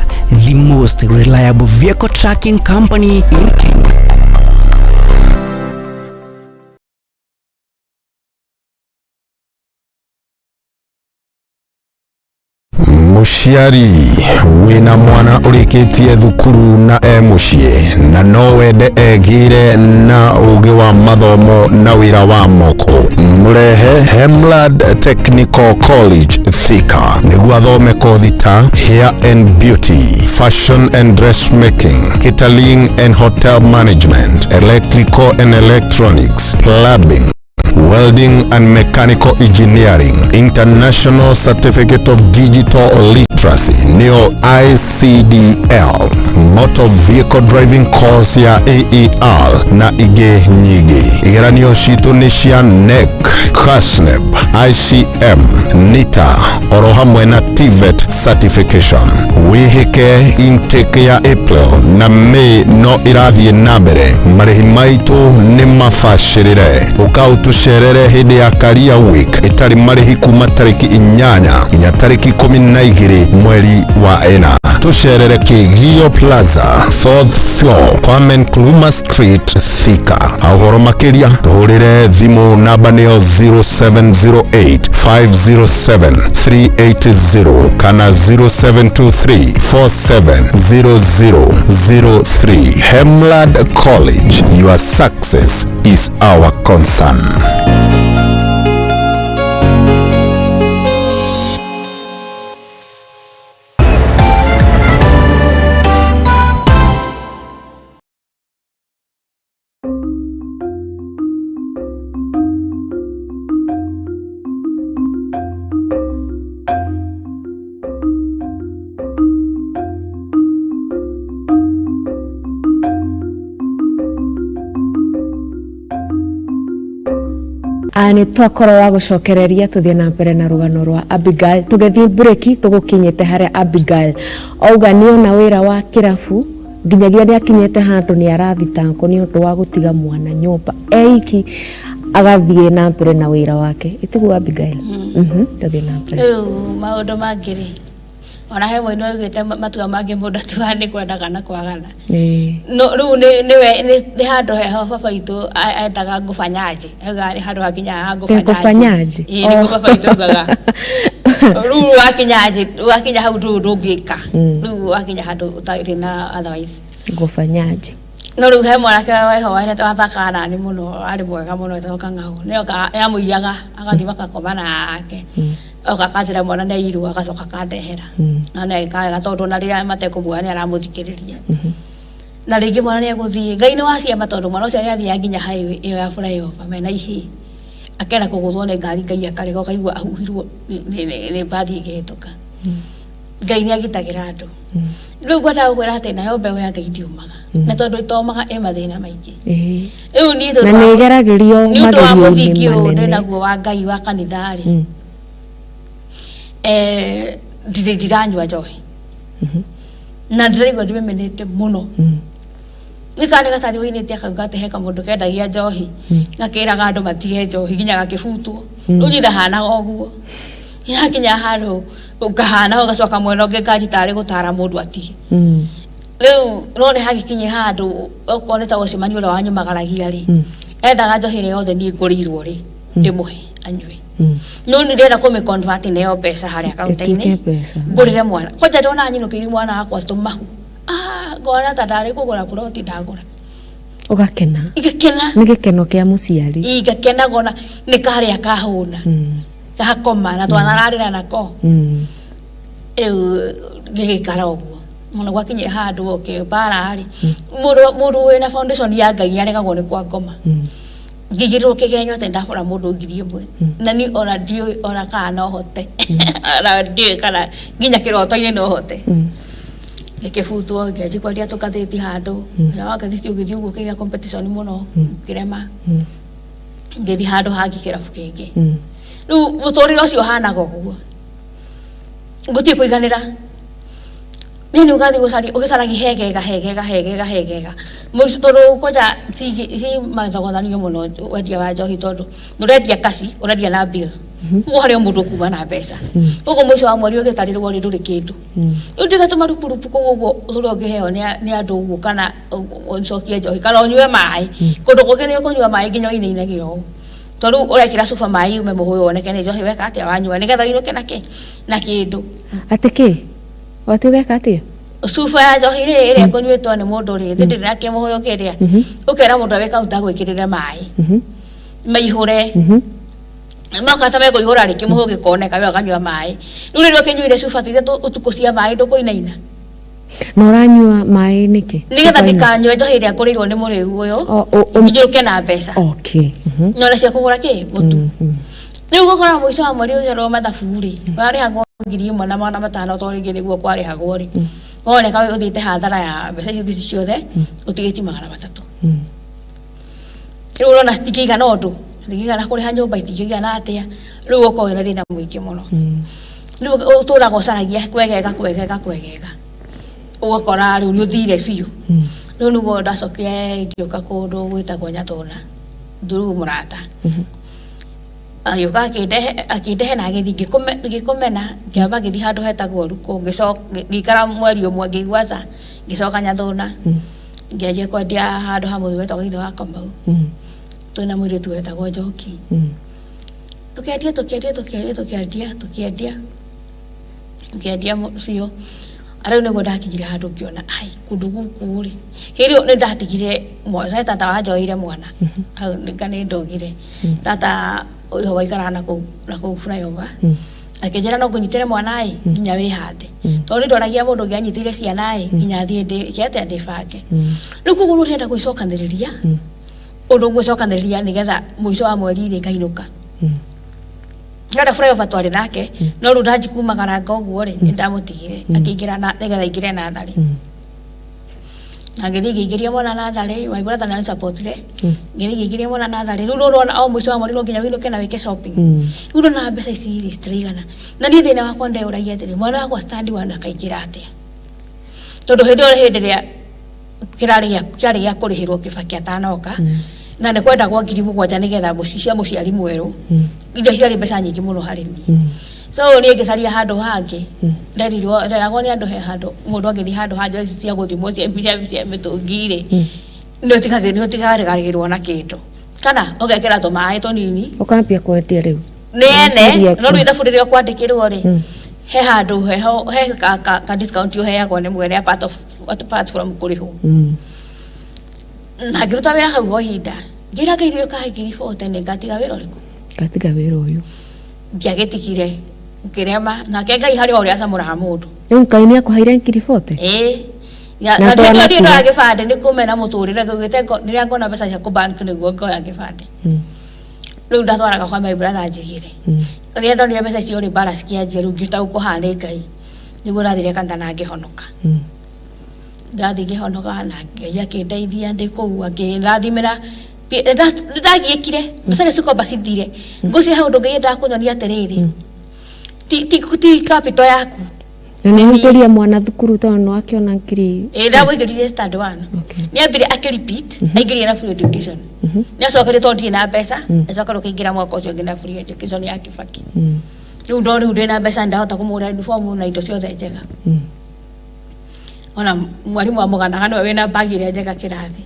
the most reliable vehicle tracking company in Kenya. Mũciari wĩna mwana ũrĩkĩtie thukuru na e mũciĩ na no wende egĩre na ũgĩ wa mathomo na wĩra wa moko, mũrehe Hemlad Technical College Thika nĩguo athome kothi ta hair and beauty, fashion and dressmaking, catering and hotel management, electrical and electronics, plumbing, welding and mechanical engineering, International Certificate of Digital Literacy nĩyo ICDL, motor vehicle driving course ya AER na ingĩ nyingĩ. Igeranio citũ nĩ cia NEC, KASNEB, ICM, NITA oro hamwe na TVET certification. Wĩhĩke intake ya April na May no ĩrathiĩ na mbere. Marĩhi maitũ nĩ mabacĩrĩre. Ũka ũtũcerere hĩndĩ ya Career Week ĩtarĩ marĩhi kuma tarĩki 8 nginya tarĩki 12 mweri wa 4. Tũcerere Kĩgio Plaza, 4th floor, Kwame Nkrumah Street, Thika. Ũhoro makĩria tũhũrĩre thimũ namba nĩyo 0708 507 380 kana 0723 470003. Hemlad College, your success is our concern. Nĩ twakorwo wa gũcokereria tũthiĩ na mbere na rũgano rwa Abigail. Tũgĩthiĩ breki tũgũkinyĩte harĩa Abigail auga nĩona wĩra wa kĩrabu nginyagia nĩ akinyĩte handũ nĩ arathitangwo nĩ ũndũ wa gũtiga mwana nyũmba eiki agathiĩ na mbere na wĩra wake. Ĩtiguo Abigail? Tũthiĩ na mbere. Rĩu maũndũ mangĩ rĩ, ona he mũini oigĩte matua mangĩ mũndũ atuaga nĩ kwenda kana kwagana. No rĩu nĩ handũ heho baba witũ etaga ngũbanyaje, augaga nĩ handũ hakinyaga Ngũbanyaje? Ĩĩ, nĩguo baba witũ augaga. Rĩu wakinyaje, wakinya hau ndũrĩ ndũngĩka. Rĩu wakinya handũ ũtarĩ na otherwise. Ngũbanyaje. No rĩu he mwanake weho wathakaga nani mũno, arĩ mwega mũno etagwo Kang'aũ. Nĩokaga nĩamũiyaga agathiĩ makakoma nake. Oka akanjĩra mwana nĩ airwo agacoka akandehera. Na nĩ agĩkaga wega tondũ ona rĩrĩa matekũmuoya nĩ aramũthikĩrĩria. Na rĩngĩ mwana nĩ egũthiĩ, Ngai nĩ wa ciama tondũ mwana ũcio nĩ athiaga nginya highway ĩyo ya flyover mena ihĩĩ. Akenda kũgũthwo nĩ ngari Ngai akarega ũkaigua ahuhirwo nĩ mbathi ĩkĩhĩtũka. Ngai nĩ agitagĩra andũ. Rĩu ngwendaga gũkwĩra atĩ nayo mbeũ ya Ngai ndĩũmaga. Na tondũ ĩtomaga ĩ mathĩna maingĩ. Rĩu niĩ tondũ Na nĩ ĩgeragĩrio nĩ ũndũ wa magerio-inĩ mũthingi ũyũ manene. ndĩnaguo wa Ngai wa kanitha rĩ, ndiranyua njohi. Na ndĩraigua ndĩmĩmenete mũno. Nĩ kana nĩ gatathi wĩinĩte akauga atĩ he kamũndũ kendagia njohi, gakĩraga andũ matige njohi nginya gakĩbutwo. Rĩu niĩ ndahanaga ũguo. Yakinya handũ ngahana ũgacoka mwena ũngĩ nganji tarĩ gũtara mũndũ atige. Rĩu no nĩ hagĩkinyie handũ okorwo nĩ ta ũcemania ũrĩa wanyumagaragia rĩ, endaga njohi ĩrĩa yothe niĩ ngũrĩirwo rĩ, ndĩmũhe anyue. No nĩ ndĩrenda kũmĩ convert neo mbeca harĩa kaunta-inĩ. Ĩtuĩke mbeca. Ngũrĩre mwana. Kwanja ndona nyinũkĩirie mwana wakwa tũmahu. Ngona ta ndarĩ kũgũra ploti ndagũra. Ũgakena. Ingakena. Nĩ gĩkeno kĩa mũciari. Ingakena ngona nĩ karĩa kahũna. Gakoma na twanararĩra nako. Rĩu ngĩgĩikara ũguo. Mũno gwakinyire handũ oke mbara rĩ. Mũndũ wĩna foundation ya Ngai nĩaregagwo nĩ kwa ngoma. Ngĩigĩrĩrwo kĩgenyo atĩ ndahũra mũndũ 1000. Na niĩ ona ndiũĩ ona kana no hote. Ona ndiũĩ kana nginya kĩroto-inĩ no hote. Ngĩkĩbutwo, ngĩanjia kwendia tũgathĩti handũ. Wĩra wa ngathĩti ũgĩthiĩ ũguo ũkĩgĩa competition mũno, ngĩrema. Ngĩthiĩ handũ hangĩ kĩrabu kĩngĩ. Rĩu mũtũrĩre ũcio ũhanaga ũguo. Gũtirĩ kũiganĩra. Niĩ nĩ ũgathiĩ ũgĩcaragia hegega, hegega, hegega, hegega. Mũico tondũ kwanja ci mathogothanio mũno wendia wa njohi tondũ ndũrendia kaci, ũrendia na bill. Koguo harĩ o mũndũ ũkuma na mbeca. Koguo mũico wa mweri ũgĩtarĩrwo rĩ ndũrĩ kĩndũ. Rĩu ndiga tũmarupurupu kũu ũguo ũrĩa ũngĩheo nĩ andũ ũguo kana ũcokie njohi kana ũnyue maĩ. Kũndũ kũngĩ nĩ ũkũnyua maĩ nginya ũinainage ũũ. Tondũ rĩu ũrekĩra cuba maĩ yume mũhũyũ woneke nĩ njohi weka atĩa wanyua nĩgetha ũinũke na kĩ na kĩndũ. Atĩ kĩ? Atĩ ũgeka atĩa? Cuba ya njohi rĩ ĩrĩa ĩkũnyuĩtwo nĩ mũndũ rĩ ndĩrĩ na kĩmũhũyũ kĩrĩa ũkera mũndũ wĩ kaunta agwĩkĩrĩre maĩ maihũre moka ta mekũihũra rĩ kĩmũhũyũ gĩkoneka we akanyua maĩ. Rĩu rĩrĩa ũkĩnyuire cuba ta ithatũ ũtukũ cia maĩ ndũkũinaina. Na ũranyua maĩ nĩkĩ? Nĩgetha Cuba ĩno? ndikanyue njohi ĩrĩa ngũrĩirwo nĩ mũrĩu ũyũ njũke na mbeca. Nyone cia kũgũra kĩ mũtu. Rĩu ũgakora mũico wa mweri ũgĩrwo mathabu rĩ ũrarĩhagwo 1500 tondũ rĩngĩ nĩguo kwarĩhagwo rĩ woneka wĩ ũthiĩte hathara ya mbeca icio ici ciothe ũtigĩtie 300. Rĩu ũrona citingĩigana ũndũ, citingĩigana kũrĩha nyũmba, itingĩigana atĩa, rĩu ũgakorwo wĩna thĩna mũingĩ mũno. Rĩu ũtũraga ũcaragia kwegega kwegega kwegega ũgakora rĩu nĩ ũthire biũ. Rĩu nĩguo ndacokire ngĩũka kũndũ gwĩtagwo Nyatũna through mũrata. Agĩũka akĩndehe na agĩthiĩ ngĩkũmena ngĩamba ngĩthiĩ handũ hetagwo Rukũ ngĩikara mweri ũmwe ngĩigua aca ngĩcoka Nyathũna ngĩanjia kwendia handũ ha mũthuri wetagwo ithe wa Kamau twĩna mũirĩtu wetagwo Njoki. Tũkĩendia tũkĩendia tũkĩendia tũkĩendia tũkĩendia tũkĩendia biũ. Rĩu nĩguo ndakinyire handũ ngĩona ai kũndũ gũkũ rĩ hĩndĩ ĩyo nĩ ndatigire he tata wanjoeire mwana hau nĩka nĩ ndũgire tata ũyũ waikaraga na kũu flyover akĩnjĩra no ngũnyitĩre mwana ĩ nginya wĩhande tondũ nĩ ndoragia mũndũ ũngĩ anyitĩire ciana ĩ nginya thiĩ ndĩke atĩa ndĩbange. Rĩu koguo nĩ ũrenda gwĩcokanĩrĩria ũndũ ngwĩcokanĩrĩria nĩgetha mũico wa mweri rĩ ngainũka. Ngenda flyover twarĩ nake no rĩu ndanji kumagaranga ũguo rĩ nĩ ndamũtigire akĩingĩra na nĩgetha aingĩre natharĩ na ngĩthiĩ ngĩingĩria mwana natharĩ. My brother nĩ supportire ngĩthiĩ ngĩingĩria mwana natharĩ. Rĩu ũrona o mũico wa mweri no nginya wĩinũke na wĩke shopping. Rĩu ndona mbeca ici rĩ citiraigana na niĩ thĩna wakwa ndeyũragia atĩrĩ mwana wakwa stand one akaingĩra atĩa tondũ hĩndĩ ĩyo hĩndĩ ĩrĩa kĩrarĩ gĩa kĩarĩ gĩa kũrĩhĩrwo Kĩbaki atanoka na nĩ kwendagwo 7,000 nĩgetha cia mũciari mwerũ iria ciarĩ mbeca nyingĩ mũno harĩ niĩ. So niĩ ngĩcaria handũ hangĩ nderirwo nderagwo nĩ andũ he handũ mũndũ angĩthiĩ handũ ha njohi cia gũthimwo cia mĩtũngi rĩ nĩ ũtigarĩgagĩrwo na kĩndũ kana ũgekĩra tũmaĩ tũnini. Ũkambia kwendia rĩu. Nĩ ene. Meciria. No rĩu ithabu rĩrĩa ũkwandĩkĩrwo rĩ he handũ heho he ka discount ũheagwo nĩ mwene apart of apart from kũrĩhwo. Na ngĩruta wĩra hau o ihinda ngĩra Ngai rĩrĩa ũkahe 40,000 nĩ ngatiga wĩra ũrĩkũ. Ngatiga wĩra ũyũ. Ndiagĩtigire ngĩrema nake Ngai harĩ o ũrĩa acamũraga mũndũ. Rĩu Ngai nĩ akũheire 40,000? Ĩĩ. Na Na ndwanatiga. ndiĩ ndoya gĩbandĩ nĩ kũmena mũtũrĩre ngaugĩte rĩrĩa ngona mbeca cia kũ-bank nĩguo ngoya gĩbandĩ. Rĩu ndatwaraga kwa my brother njigĩre. Rĩrĩa ndonire mbeca icio rĩ mbara cikĩanjia rĩu ngĩtaũkwo haha nĩ Ngai nĩguo ndathire kanitha na ngĩhonoka. Ndathiĩ ngĩhonoka na Ngai akĩndeithia ndĩ kũu akĩndathimĩra nĩ ndagiĩkire mbeca nĩ cikomba cithire ngũciria hau ũndũ Ngai endaga kũnyonia atĩrĩrĩ ti capital yaku. Na nĩ ũingĩria mwana thukuru tondũ nĩ wakĩona ngiri? Ĩĩ, ndamũingĩririe stand one. Nĩ ambire akĩ repeat aingĩrire na free education nĩ acokire tondũ ndirĩ na mbeca acokire ũkĩingĩra mwaka ũcio ũngĩ na free education ya Kibaki. Rĩu ndo rĩu ndĩ na mbeca ndahota kũmũgũrĩra uniform na indo ciothe njega ona mwarimũ amũganaga nĩwe wĩna bagi ĩrĩa njega kĩrathi.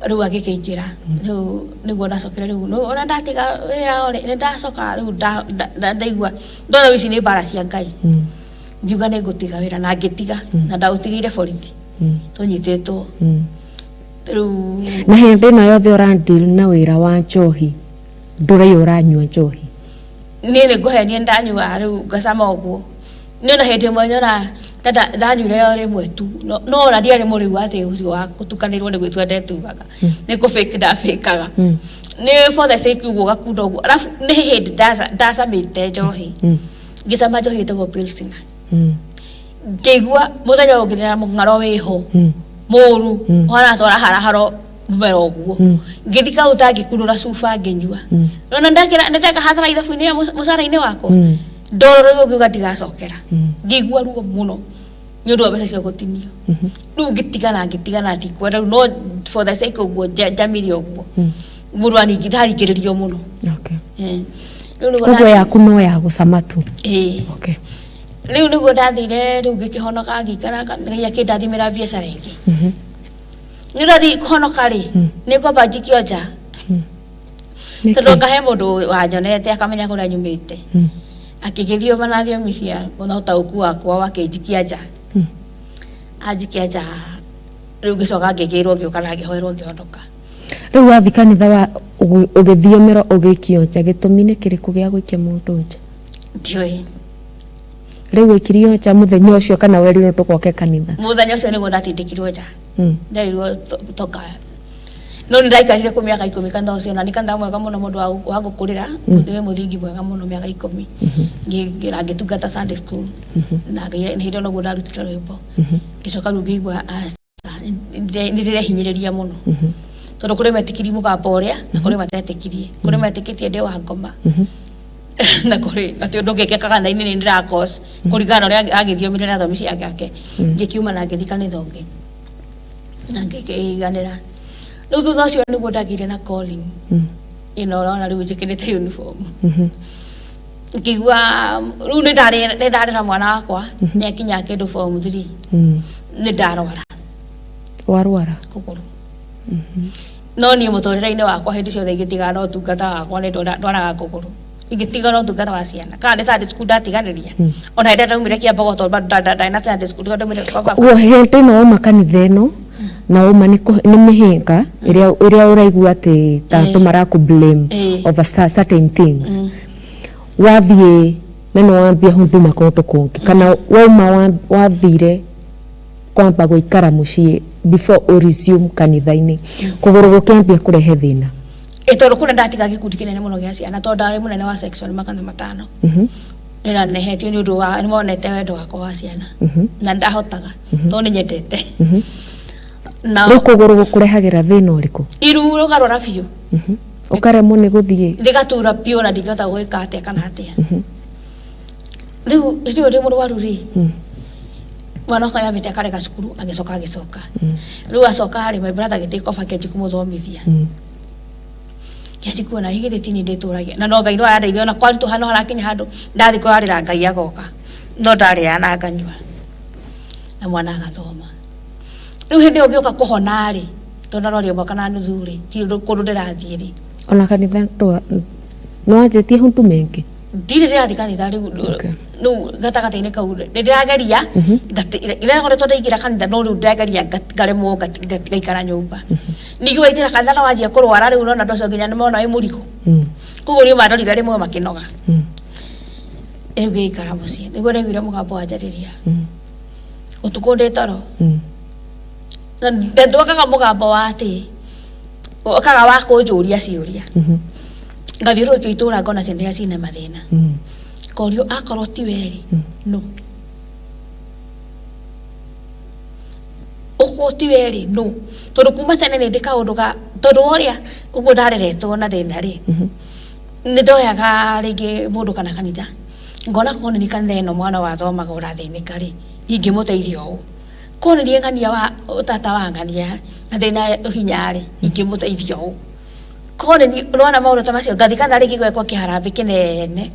Rĩu agĩkĩingĩra rĩu nĩguo ndacokire rĩu ona ndatiga wĩra rĩ nĩ ndacoka rĩu ndaigua ndona rĩu ici nĩ mbara cia Ngai ngiuga nĩ ngũtiga wĩra na ngĩtiga na ndaũtigĩire borithi tũnyitĩtwo rĩu. Na hĩndĩ ĩno yothe ũra deal na wĩra wa njohi ndũrĩ ũranyua njohi? Niĩ nĩ ngũhe niĩ ndanyua rĩu ngacama ũguo niĩ ona hĩndĩ ĩmwe nyona ta ndanyuire o rĩmwe tu no ona ndiarĩ mũrĩu atĩ ũcio wa gũtukanĩrwo nĩ gwĩtua ndetuaga nĩ kũ fake ndafĩkaga nĩ for the sake ũguo ũgakunda ũguo arabu nĩ hĩndĩ ndacamĩte njohi ngĩcama njohi ĩtagwo Pilsner ngĩigua mũthenya ũngĩ ndĩna mũng'aro wĩho mũru ũhana ta ũraharahara mũmera ũguo ngĩthi kaunta ngĩkunũra cuba ngĩnyua nona ndakĩra ndeka hathara ithabu-inĩ ya mũcara-inĩ wakwa ndorora ũguo ngiuga ndigacokera ngĩigua ruo mũno nĩ ũndũ wa mbeca cia gũtinio rĩu ngĩtigana ngĩtigana ndikwenda rĩu no for the sake ũguo njamire ũguo mũndũ aningi ndaringĩrĩrio mũno. Rĩu nĩguo Koguo yaku no ya gũcama tu? Ĩĩ. Rĩu nĩguo ndathire rĩu ngĩkĩhonoka ngĩikara Ngai akĩndathimĩra biacara ĩngĩ nĩ ũrathiĩ kũhonoka rĩ nĩ ngwamba njikio nja. Nĩkĩ? Tondũ ngahe mũndũ wanyonete akamenya kũrĩa nyumĩte, akĩgĩthioma na thiomi cia na ũtaũku wakwa, wakĩnjikia nja, anjikia nja. Rĩu ngĩcoka ngĩgĩrwo, ngĩũka na ngĩhoerwo, ngĩhonoka. Rĩu wathi kanitha wa ũgĩthiomerwo, ũgĩikio nja, gĩtũmi nĩ kĩrĩkũ gĩa gũikia mũndũ nja? Ndiũĩ. Rĩu wĩkirio nja mũthenya ũcio kana werirwo ndũgoke kanitha? Mũthenya ũcio nĩguo ndatindĩkirwo nja. Nderirwo toka, no nĩ ndaikarire kũ mĩaka 10 kanitha ũcio, na nĩ kanitha mwega mũno, mũndũ wa gũkũrĩra wĩ mũthingi mwega mũno. Mĩaka 10 na ngĩtungata Sunday school na nĩ hĩndĩ ĩyo noguo ndarutire rwĩmbo. Ngĩcoka rĩu ngĩigua aca, nĩ ndĩrehinyĩrĩria mũno, tondũ kũrĩ metĩkirie mũgambo ũrĩa na kũrĩ matetĩkirie, kũrĩ metĩkĩtie ndĩ wa ngoma, na kũrĩ atĩ ũndũ ũngĩkĩka kanitha-inĩ nĩ ndĩrakos kũringana na ũrĩa agĩthiomire na thomi ciake. Ngĩkiuma na ngĩthiĩ kanitha ũngĩ na ngĩkĩiganĩra. Rĩu thutha ũcio nĩguo ndagĩire na calling ĩno ũrona rĩu njĩkĩrĩte uniform. Ngĩigua rĩu nĩ ndarera mwana wakwa, nĩ akinya kĩndũ form 3. Nĩ ndarwara. Warwara? Kũgũrũ. No niĩ mũtũrĩre-inĩ wakwa hĩndĩ ciothe ingĩtigana na ũtungata wakwa, nĩ ndwaraga kũgũrũ. Ingĩtigana na ũtungata wa ciana, kana nĩ Sunday school ndatiganĩria, ona hĩndĩ ĩrĩa ndaumire Kĩambogo, tondũ bado ndarĩ na Sunday school ndaumire kwa baba. Ũguo hĩndĩ ĩno wauma kanitha ĩno na wauma nĩ mĩhĩnga ĩrĩa ũraigua atĩ ta andũ marakũ blame over certain things, wathiĩ na nĩ wambia huduma kũndũ kũngĩ, kana wauma wathire kwamba gũikara mũciĩ before ũ resume kanitha-inĩ, kũgũrũ gũkĩambia kũrehe thĩna? Ĩ, tondũ kũrĩa ndatiga gĩkundi kĩnene mũno gĩa ciana, tondũ ndarĩ mũnene wa section 500. Nĩranehetio nĩ ũndũ wa nĩmonete wendo wakwa wa ciana na ndahotaga tondũ nĩ nyendete na Rĩu kũgũrũ gũkũrehagĩra thĩna ũrĩkũ? Iru rũgarũra biũ. Ũkaremwo nĩ gũthiĩ? Rĩgatura biũ na ndingĩhota gwĩka atĩa kana atĩa. Rĩu rĩu ndĩ mũrwaru rĩ, mwana wakwa yambĩte akarega cukuru, agĩcoka agĩcoka. Rĩu acoka rĩ, my brother agĩtake over, kĩanji kũmũthomithia, kĩanji kuona githĩ ti niĩ ndĩtũragia, na no Ngai no arandeithia. Ona kwaritũha no harakinya handũ ndathiĩ kũrarĩra Ngai agoka, no ndarĩaga na nganyua na mwana agathoma. Rĩu hĩndĩ ĩyo ngĩũka kũhona rĩ, tondũ ndarwarire mwaka na nuthu rĩ, ti kũndũ ndĩrathiĩ rĩ. Ona kanitha nĩ wanjĩtie huduma ĩngĩ? Ndirĩ ndĩrathiĩ kanitha rĩu. Rĩu gatagatĩ-inĩ kau nĩ ndĩrageria rĩrĩa ngoretwo ndaingĩra kanitha, no rĩu ndĩrageria ngaremwo, ngaikara nyũmba. Ningĩ waingĩra kanitha na wanjia kũrwara rĩu, ũrona andũ acio nginya nĩ mona wĩ mũrigo. Koguo niĩ mandorire rĩmwe makĩnoga. Rĩu ngĩikara mũciĩ nĩguo ndaiguire mũgambo wanjarĩria ũtukũ ndĩ toro. Na ndwakaga mũgambo wa atĩ okaga wa kũnjũria ciũria. Ngathiũrũrũkio itũra, ngona ciana iria ciĩna mathĩna, ngorio akorwo ti we-rĩ, no ũkorwo ti we-rĩ, no tondũ kuma tene nĩ ndĩ kaũndũ ga tondũ wa ũrĩa ũguo ndareretwo na thĩna rĩ, nĩ ndoyaga rĩngĩ mũndũ kana kanitha, ngona korwo nĩ kanitha ĩno mwana wathomaga ũrathĩnĩka rĩ, ingĩmũteithia ũũ. Korwo nĩ niĩ ng'ania wa tata wa ng'ania na ndĩna hinya rĩ, ingĩmũteithia ũũ. Korwo nĩ niĩ ũrona maũndũ ta macio, ngathiĩ kanitha rĩngĩ gwekwo kĩharambĩ kĩnene,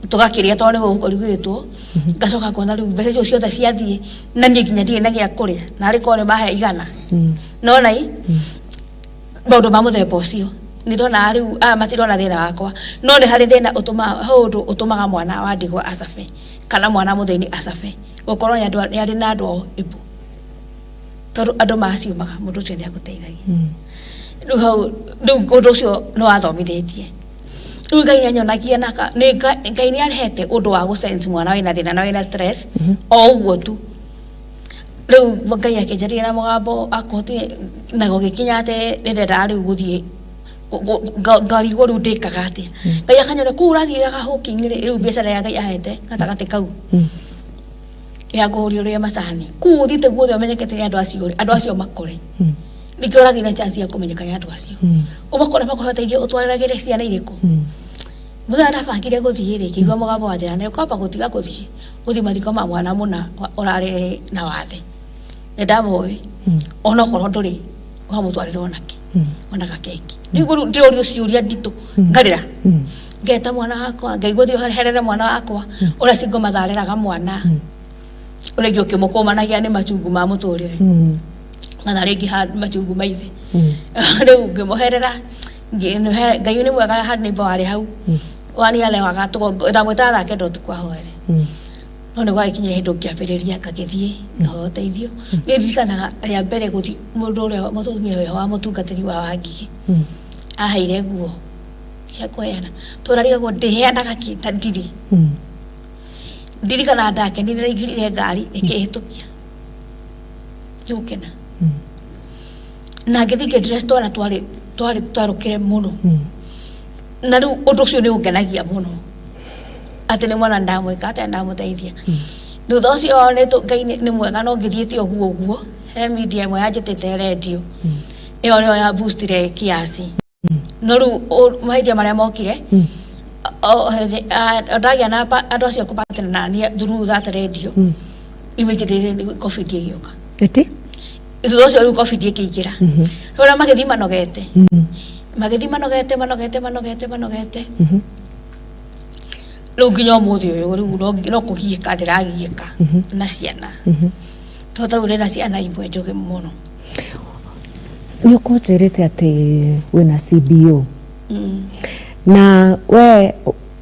tũgakĩrĩa tondũ nĩ gũkũ kũrugĩtwo, ngacoka ngona rĩu mbeca icio ciothe ciathiĩ na niĩ nginya ndirĩ na gĩa kũrĩa, na arĩ korwo nĩ mahe 100. Nona i maũndũ ma mũthemba ũcio nĩ ndonaga rĩu aya matirona thĩna wakwa, no nĩ harĩ thĩna ũtũmaga he ũndũ ũtũmaga mwana wa ndigwa acabe kana mwana mũthĩni acabe, gũkorwo nĩ arĩ na andũ ao ĩmbu, tondũ andũ maciumaga mũndũ ũcio nĩ agũteithagia. Rĩu hau rĩu ũndũ ũcio nĩ wathomithĩtie. Rĩu Ngai nĩ anyonagia na nĩ Ngai nĩ arehete ũndũ wa gũ sense mwana wĩna thĩna na wĩna stress o ũguo tu. Rĩu Ngai akĩnjarĩria na mũgambo akũhotire na gũgĩkinya atĩ nĩ ndendaga rĩu gũthiĩ ngarigwo rĩu ndĩkaga atĩa. Ngai akanyona kũu ũrathiĩraga hawking rĩ, rĩu biacara ya Ngai ahete gatagatĩ kau ya kũhũria ũrĩa macani kũu ũthiĩte guothe ũmenyekete nĩ andũ acio rĩ, andũ acio makore ningĩ ũragĩa na chance ya kũmenyeka nĩ andũ acio, ũmakore makũhoteithie ũtwarĩragĩre ciana irĩkũ. Mũthenya ndabangire gũthiĩ rĩ, ngĩigua mũgambo wa njĩra nĩ ũkwamba gũtiga gũthiĩ, ũthiĩ mathiko ma mwana mũna ũrarĩ na wathe, nĩ ndamũĩ, onokorwo ndũrĩ wamũtwarĩra onake ona gakeki. Nĩguo rĩu ndĩrorio ciũria nditũ, ngarĩra, ngeta mwana wakwa, ngaigua thiĩ herere mwana wakwa ũrĩa single mathareraga mwana, ũrĩa ingĩ ũkĩmũkũmanagia nĩ machungu ma mũtũrĩre, mathaa rĩngĩ machungu ma ithe. Rĩu ngĩmũherera, Ngai nĩ mwega harĩ neighbor warĩ hau wani arewaga ndamwĩtaga thaa kenda ũtukũ ahoere. No nĩ gwagĩkinyire hĩndĩ ũngĩambĩrĩria ngagĩthiĩ ngahoya ũteithio. Nĩ ndirikanaga rĩa mbere gũthiĩ, mũndũ ũrĩa mũtumia wĩho wa mũtungatĩri wa Wangigĩ aheire nguo cia kũheana, tũrarigagwo ndĩheanaga kĩ na ndirĩ. Ndirikanaga ndakenire ndaingĩrire ngari ĩkĩhĩtũkia nĩ gũkena na ngĩthiĩ ngĩndress twana twarĩ twarĩ twarũkĩre mũno. Na rĩu ũndũ ũcio nĩ ũngenagia mũno atĩ nĩ mwana ndamwĩka atĩa, ndamũteithia. Thutha ũcio Ngai nĩ mwega, no ngĩthiĩte ũguo ũguo he media ĩmwe yanjĩtĩte radio ĩyo nĩyo ya boostire kiasi. No rĩu mahĩtia marĩa mokire ndagĩa na andũ acio kũbatana na niĩ through that radio, immediately COVID ĩgĩũka. Ĩti? Thutha ũcio rĩu COVID ĩkĩingĩra. Rĩu arĩa magĩthiĩ manogete, magĩthiĩ manogete manogete manogete manogete, rĩu nginya ũmũthĩ ũyũ rĩu no kũgiĩka ndĩragiĩka na ciana, tondũ rĩu ndĩna ciana imwe njũgĩ mũno. Nĩ ũkũnjĩrĩte atĩ wĩna CBO na we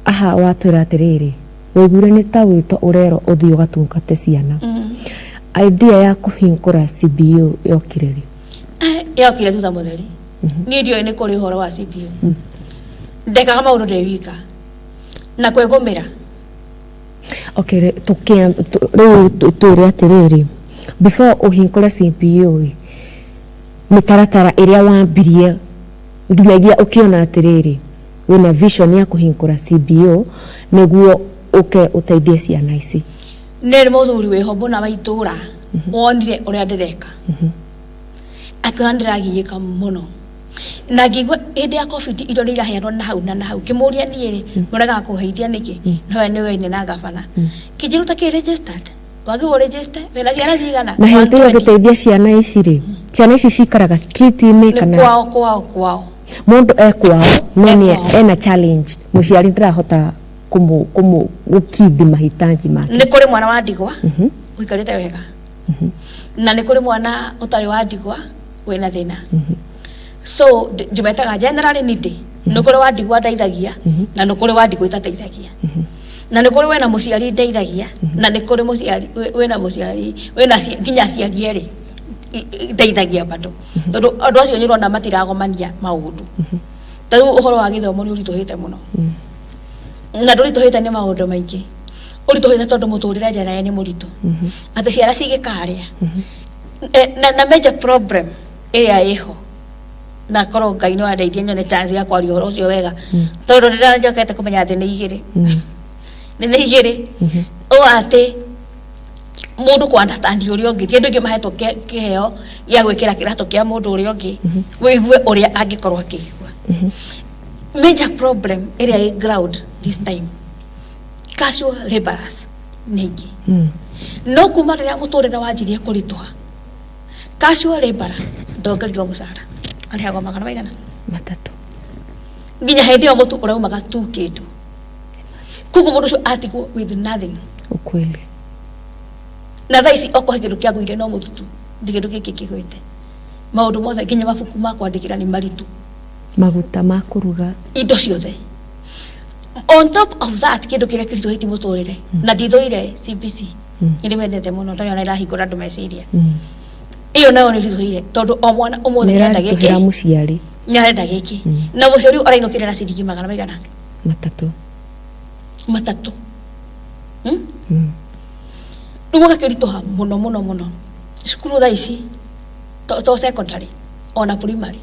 aha watwĩra atĩrĩrĩ, waiguire nĩ ta wĩto ũrerwo ũthiĩ ũgatungate ciana. Idea ya kũhingũra CBO yokire rĩ? Yokire thutha mũtheri. Niĩ ndioĩ nĩ kũrĩ ũhoro wa CBO. Ndekaga maũndũ ndĩ wika na kwĩgũmĩra. Okay, rĩu twĩre atĩrĩrĩ, before ũhingũre CBO ĩ, mĩtaratara ĩrĩa wambirie nginyagia ũkĩona atĩrĩrĩ wĩna vision ya kũhingũra CBO nĩguo ũke ũteithie ciana ici. Nĩ mũthuri wĩho mũna wa itũra wonire ũrĩa ndĩreka, akĩona ndĩragiĩka mũno na ngĩigua hĩndĩ ya COVID irio nĩ iraheanwo na hau na hau. Ngĩmũria, niĩ rĩ, mũregaga kũheithia nĩkĩ? Nowe nĩ weine na gabana kĩnjĩrũ ta kĩ registered, wagĩrĩirwo register wĩna ciana cigana? Na hĩndĩ ĩyo 120. Ũgĩteithia ciana ici rĩ, ciana ici cikaraga street-inĩ Nĩ kana kwao, kwao, kwao. Mũndũ e kwao no E nĩ kwao. ena challenge, mũciari ndarahota kũmũ gũkithi mahitaji make. Nĩ kũrĩ mwana wa ndigwa ũikarĩte wega na nĩ kũrĩ mwana ũtarĩ wa ndigwa wĩna thĩna. So ndĩmetaga generally needy. Nĩ kũrĩ wa ndigwa ndeithagia na nĩ kũrĩ wa ndigwa itateithagia, na nĩ kũrĩ wĩna mũciari ndeithagia, na nĩ kũrĩ mũciari wĩna mũciari wĩna nginya aciari erĩ ndeithagia bado, tondũ andũ acio nĩ ũrona matiragomania maũndũ. Ta rĩu ũhoro wa gĩthomo nĩ ũritũhĩte mũno, na ndũritũhĩte nĩ maũndũ maingĩ, ũritũhĩte tondũ mũtũrĩre njera nĩ mũritũ, atĩ ciana cigĩkarĩa. Na major problem ĩrĩa ĩho, na korwo Ngai no andeithie nyone chance ya kwaria ũhoro ũcio wega, tondũ ndĩranjokete kũmenya atĩ nĩ igĩrĩ, nĩ igĩrĩ ũ atĩ mũndũ kũ understand ũrĩa ũngĩ. Ti andũ aingĩ mahetwo kĩheo gĩa gwĩkĩra kĩratũ kĩa mũndũ ũrĩa ũngĩ wĩigue ũrĩa angĩkorwo akĩigua. Major problem ĩrĩa ĩ ground this time, casual laborers nĩ aingĩ. No kuma rĩrĩa mũtũrĩre wanjirie kũritũha, casual laborer ndongereirwo mũcara, arĩhagwo magana maigana? 3. Nginya hĩndĩ ĩyo mũtu ũraumaga tu kĩndũ, koguo mũndũ ũcio atigwo with nothing. Ukweli. Na thaa ici okorwo he kĩndũ kĩagũire no mũtu tu, ndi kĩndũ gĩkĩ kĩgwĩte. Maũndũ mothe, nginya mabuku ma kwandĩkĩra nĩ maritũ. Maguta ma kũruga. Indo ciothe. On top of that, kĩndũ kĩrĩa kĩritũhĩtie mũtũrĩre, na ndithũire CBC, nĩ ndĩmendete mũno tondũ ona ĩrahingũra andũ meciria. Ĩyo nayo nĩ ritũhĩire tondũ o mwana ũmũthĩ nĩ nĩarenda gĩkĩ, ĩraritũhĩra mũciari. Nĩarenda gĩkĩ, na mũciari ũyũ arainũkĩra na ciringi magana maigana? 3. 3. Rĩu gũgakĩritũha mũno mũno mũno. Cukuru thaa ici to secondary, ona primary.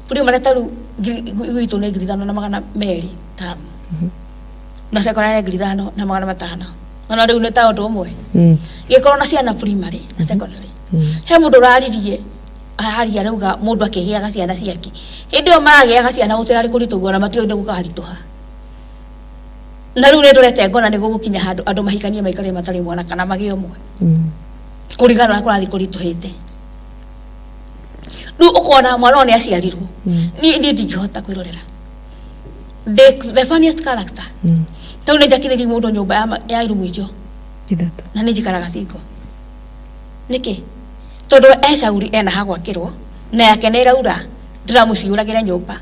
Primary ta rĩu gwitũ nĩ 5200 tamu, na secondary nĩ 5500. Ona rĩu nĩ ta ũndũ ũmwe gĩkorwo na ciana primary na secondary. He mũndũ ũraririe, araria, arauga mũndũ akĩgĩaga ciana ciake, hĩndĩ ĩyo maragĩaga ciana gũtirarĩ kũritũ ũguo, na matiũĩ nĩ gũkaritũha. Na rĩu nĩ ndorete ngona nĩ gũgũkinya handũ andũ mahikanie maikare matarĩ mwana kana magĩe ũmwe, kũringana na ũrĩa kũrathiĩ kũritũhĩte. Rĩu ũkona mwana ũyũ nĩ aciarirwo, niĩ ndingĩhota kwĩrorera the funniest character. Tondũ nĩ njakithĩrie mũndũ nyũmba ya irumu icio 3. Na nĩ njikaraga single. Nĩkĩ? Tondũ we e cauri ena ha gwakĩrwo na yake nĩ ĩraura, ndĩramũciũragĩra nyũmba.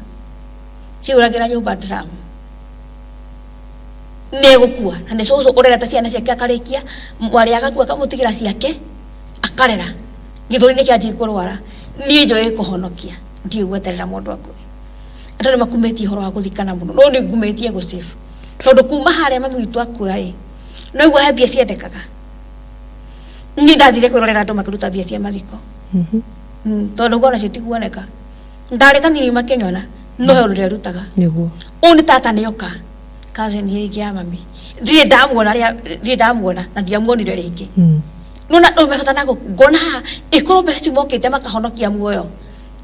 Ciũragĩra nyũmba drum. Nĩ egũkua na nĩ cũcũ ũrerete ciana ciake akarĩkia mwarĩ agakua akamũtigĩra ciake akarera gĩthũri-inĩ kĩanjia kũrwara. Niĩ njũĩ kũhonokia, ndiũĩ gweterera mũndũ akue. Andũ nĩ makumĩtie ũhoro wa gũthikana mũno, no nĩ ngumĩtie gũ save. Tondũ kuma harĩa mami witũ akua rĩ, no igua he mbia ciendekaga. Niĩ ndathire kwĩrorera andũ makĩruta mbia cia mathiko. Tondũ ngona cio tikuoneka. Ndarĩ kanini makĩnyona, no he ũndũ nderutaga. Nĩguo. Ũyũ nĩ tata nĩoka. Cousin rĩngĩ ya mami. Ndirĩ ndamuona rĩa ndirĩ ndamuona na ndiamuonire rĩngĩ. Nona ũmehota na ngona haha ĩkorwo mbeca icio mokĩte makahonokia muoyo.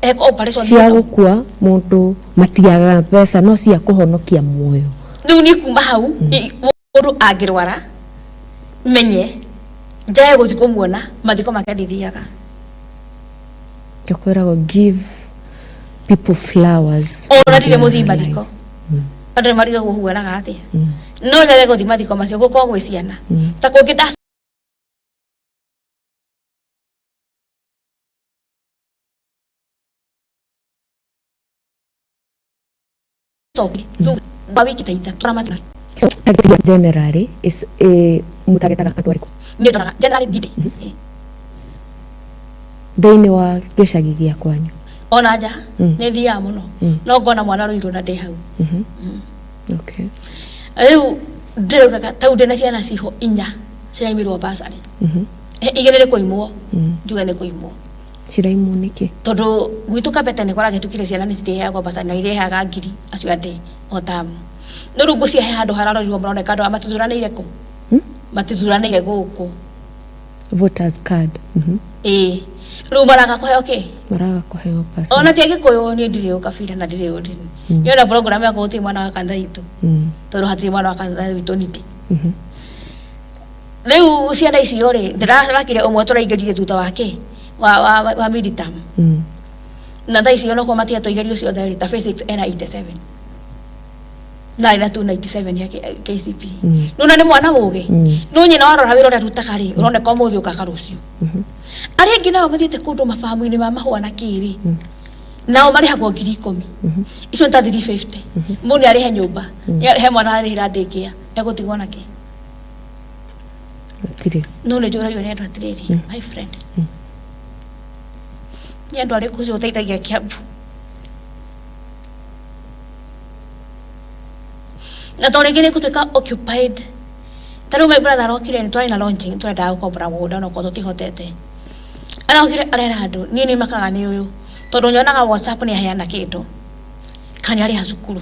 Eko operation Cia gũkua mũndũ matiagaga mbeca no cia kũhonokia muoyo. Rĩu niĩ kuma hau mũndũ angĩrwara menye njae gũthiĩ kũmuona mathiko make ndithiaga. Kwĩragwo give people flowers. Ona ndirĩ mũthii mathiko. Andũ nĩ marigagwo huanaga atĩa. No njage gũthiĩ mathiko macio gũkorwo gwĩ ciana. Ta kũngĩ ndacoki thutha wa wiki ta ithatũ ramati. Generally is mutagetaga andũ arĩkũ? Niĩ ndoraga generally ndindĩ. Thĩinĩ wa gĩcagi gĩa kwanyu? Ona nja nĩ thiaga mũno. No ngona mwana rũirũ na ndĩ hau. Okay. Rĩu ndĩraugaga tau ndĩna ciana ciho inya ciraimirwo bursary. Igĩrĩ nĩ kũimwo. Njuge nĩ kũimwo. Ciraimwo nĩkĩ? Tondũ gwitũ Kabete nĩ kũragĩtukire ciana nĩ cirĩheagwo bursary na irehaga ngiri acio andĩ o tamu. No rĩu ngũcihe handũ hararorirwo maroneka andũ aya matithuranĩire kũ? Matithuranĩire gũkũ. Voters card. Ĩĩ. Rĩu maraga kũheo kĩ? Maraga kũheo bursary. Ona ti Agĩkũyũ niĩ ndirĩ ũkabira na ndirĩ ũndini. Niĩ ona program yakwa gũtirĩ mwana wa kanitha witũ. Tondũ hatirĩ mwana wa kanitha witũ nindĩ. Rĩu ciana icio rĩ, ndĩrarakire ũmwe tũraingĩrire thutha wa kĩ? Wa midterm. Na thaa ici onokorwo matihetwo igerio ciothe rĩ, ta physics ena 87. Na ena 297 ya KCPE. Nĩwona nĩ mwana mũgĩ? No nyina warora wĩra ũrĩa arutaga rĩ, ũroneka ũmũthĩ ũkaka rũciũ. Arĩa angĩ nao mathiĩte kũndũ mabamu-inĩ ma mahũa na kĩrĩ, nao marĩhagwo 10,000. Icio nĩ ta 350. Mũndũ nĩ arĩhe nyũmba, nĩ he mwana ararĩhĩra daycare, egũtigwo na kĩ? Gũtirĩ. No nĩ njũragio nĩ andũ atĩrĩrĩ, my friend. Nĩ andũ arĩkũ ũcio ũteithagia Kiambu? Na to rĩngĩ nĩ gũtuĩka occupied. Ta rĩu my brother arokire nĩ twarĩ na launching tũrendaga gũkombora mũgũnda onokorwo tũtihotete. Arokire arera andũ, niĩ nĩ makaga nĩ ũyũ. Tondũ nyonaga WhatsApp nĩ aheana kĩndũ. Kana nĩ arĩha cukuru.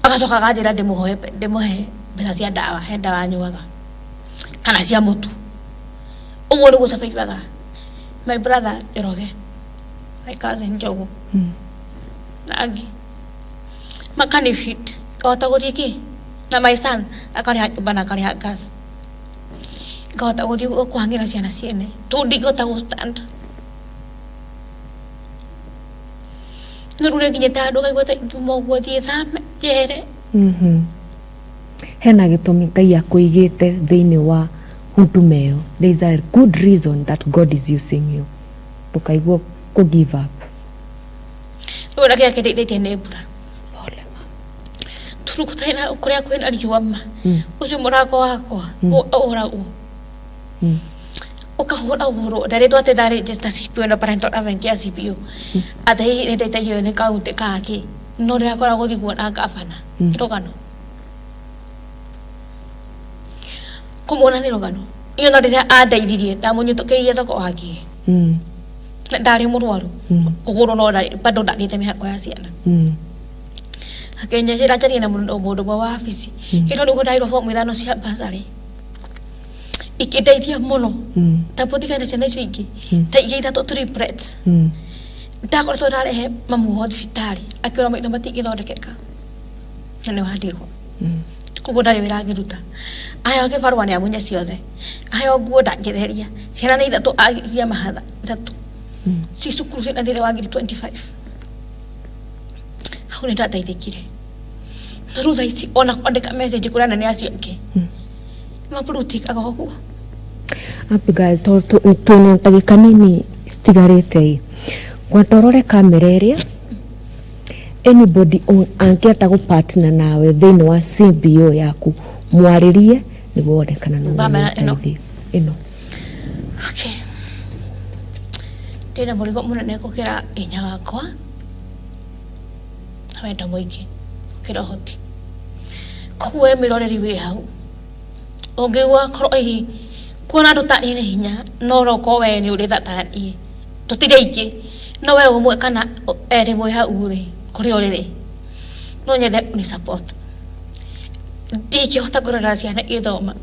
Agacoka akanjĩra ndĩmũhe mbeca cia ndawa, he ndawa anyuaga. Kana cia mũtu. Ũguo nĩguo survive-aga. My brother Njoroge, my cousin Njogu, na angĩ. Makani fit, ngahota gũthiĩ kĩ? Na my son akarĩha nyũmba na akarĩha gas. Ngahota gũthiĩ kũhang'ĩra ciana ciene. Tondũ ndingĩhota gũ stand. No rĩu nĩnginyĩte handũ ngaigua ta ingiuma ũguo thiĩ thame njehere. Hena gĩtũmi Ngai akũigĩte thĩinĩ wa huduma ĩyo. There is a good reason that God is using you. Ndũkaigue kũ give up. Rĩu ona kĩrĩa kĩndeithĩtie nĩ mbura. Pole ma. Tondũ gũtarĩ na kũrĩa kwĩna riũa ma. Ũcio mũrango wakwa ũhũragwo. Ũkahũra ũhũrwo. Ndarĩtwo atĩ ndarĩ CPO na parental event ya CPO. Atĩ hihi nĩ ndeithagio nĩ kaũntĩ kaki. No ndĩrakora gũthiĩ kuona ngabana. Rũgano. Kũmuona nĩ rũgano. Niĩ ona rĩrĩa andeithirie ndamũnyitũkĩirie thoko wa ngigĩ. Na ndarĩ mũrwaru. Kũgũrũ no bado ndathiĩte mĩhango ya ciana. Akĩnjĩra njarie na mũndũ ũmwe wa wabici. Ĩno nĩguo ndaheirwo bomu ithano cia bursary. Ikĩndeithia mũno. Ta mũtigane na ciana icio ingĩ. Ta ingĩ ithatũ triplets. Ndakoretwo ndarehe mamu wa thibitarĩ akĩona maitho matingĩthondekeka. Na nĩ wandigwo. Koguo ndarĩ wĩra angĩruta. Aheo kĩbarũa nĩ amunye ciothe. Aheo nguo ndangĩtheria. Ciana nĩ ithatũ cia mahatha ithatũ. Ci cukuru ciĩna thirĩ wa ngiri 25. Hau nĩ ndateithĩkire. No rĩu thaa ici ona kwandĩka message kũrĩ anene acio angĩ. Maburutikaga ũguo. Abigail, twĩna ndagĩka nini citigarĩte ĩ, ngwenda ũrore kamera ĩrĩa Anybody angĩenda gũpartner nawe thĩinĩ wa CBO yaku, mwarĩrie nĩguo wone kana no Bamera ĩno. ũteithio ĩno. Okay, ndĩna mũrigo mũnene gũkĩra hinya wakwa na wendo mũingĩ gũkĩra ũhoti. Koguo we mwĩroreri wĩ hau, ũngĩigua korwo hihi kuona andũ ta niĩ nĩ hinya, no ũrokorwo we nĩ ũrĩ tha ta niĩ, tũtirĩ aingĩ, no we ũmwe kana erĩ mwĩ hau rĩ, kũrĩa ũrĩ rĩ, no nyende ni support. Ndingĩhota kũrora ciana igĩthoma.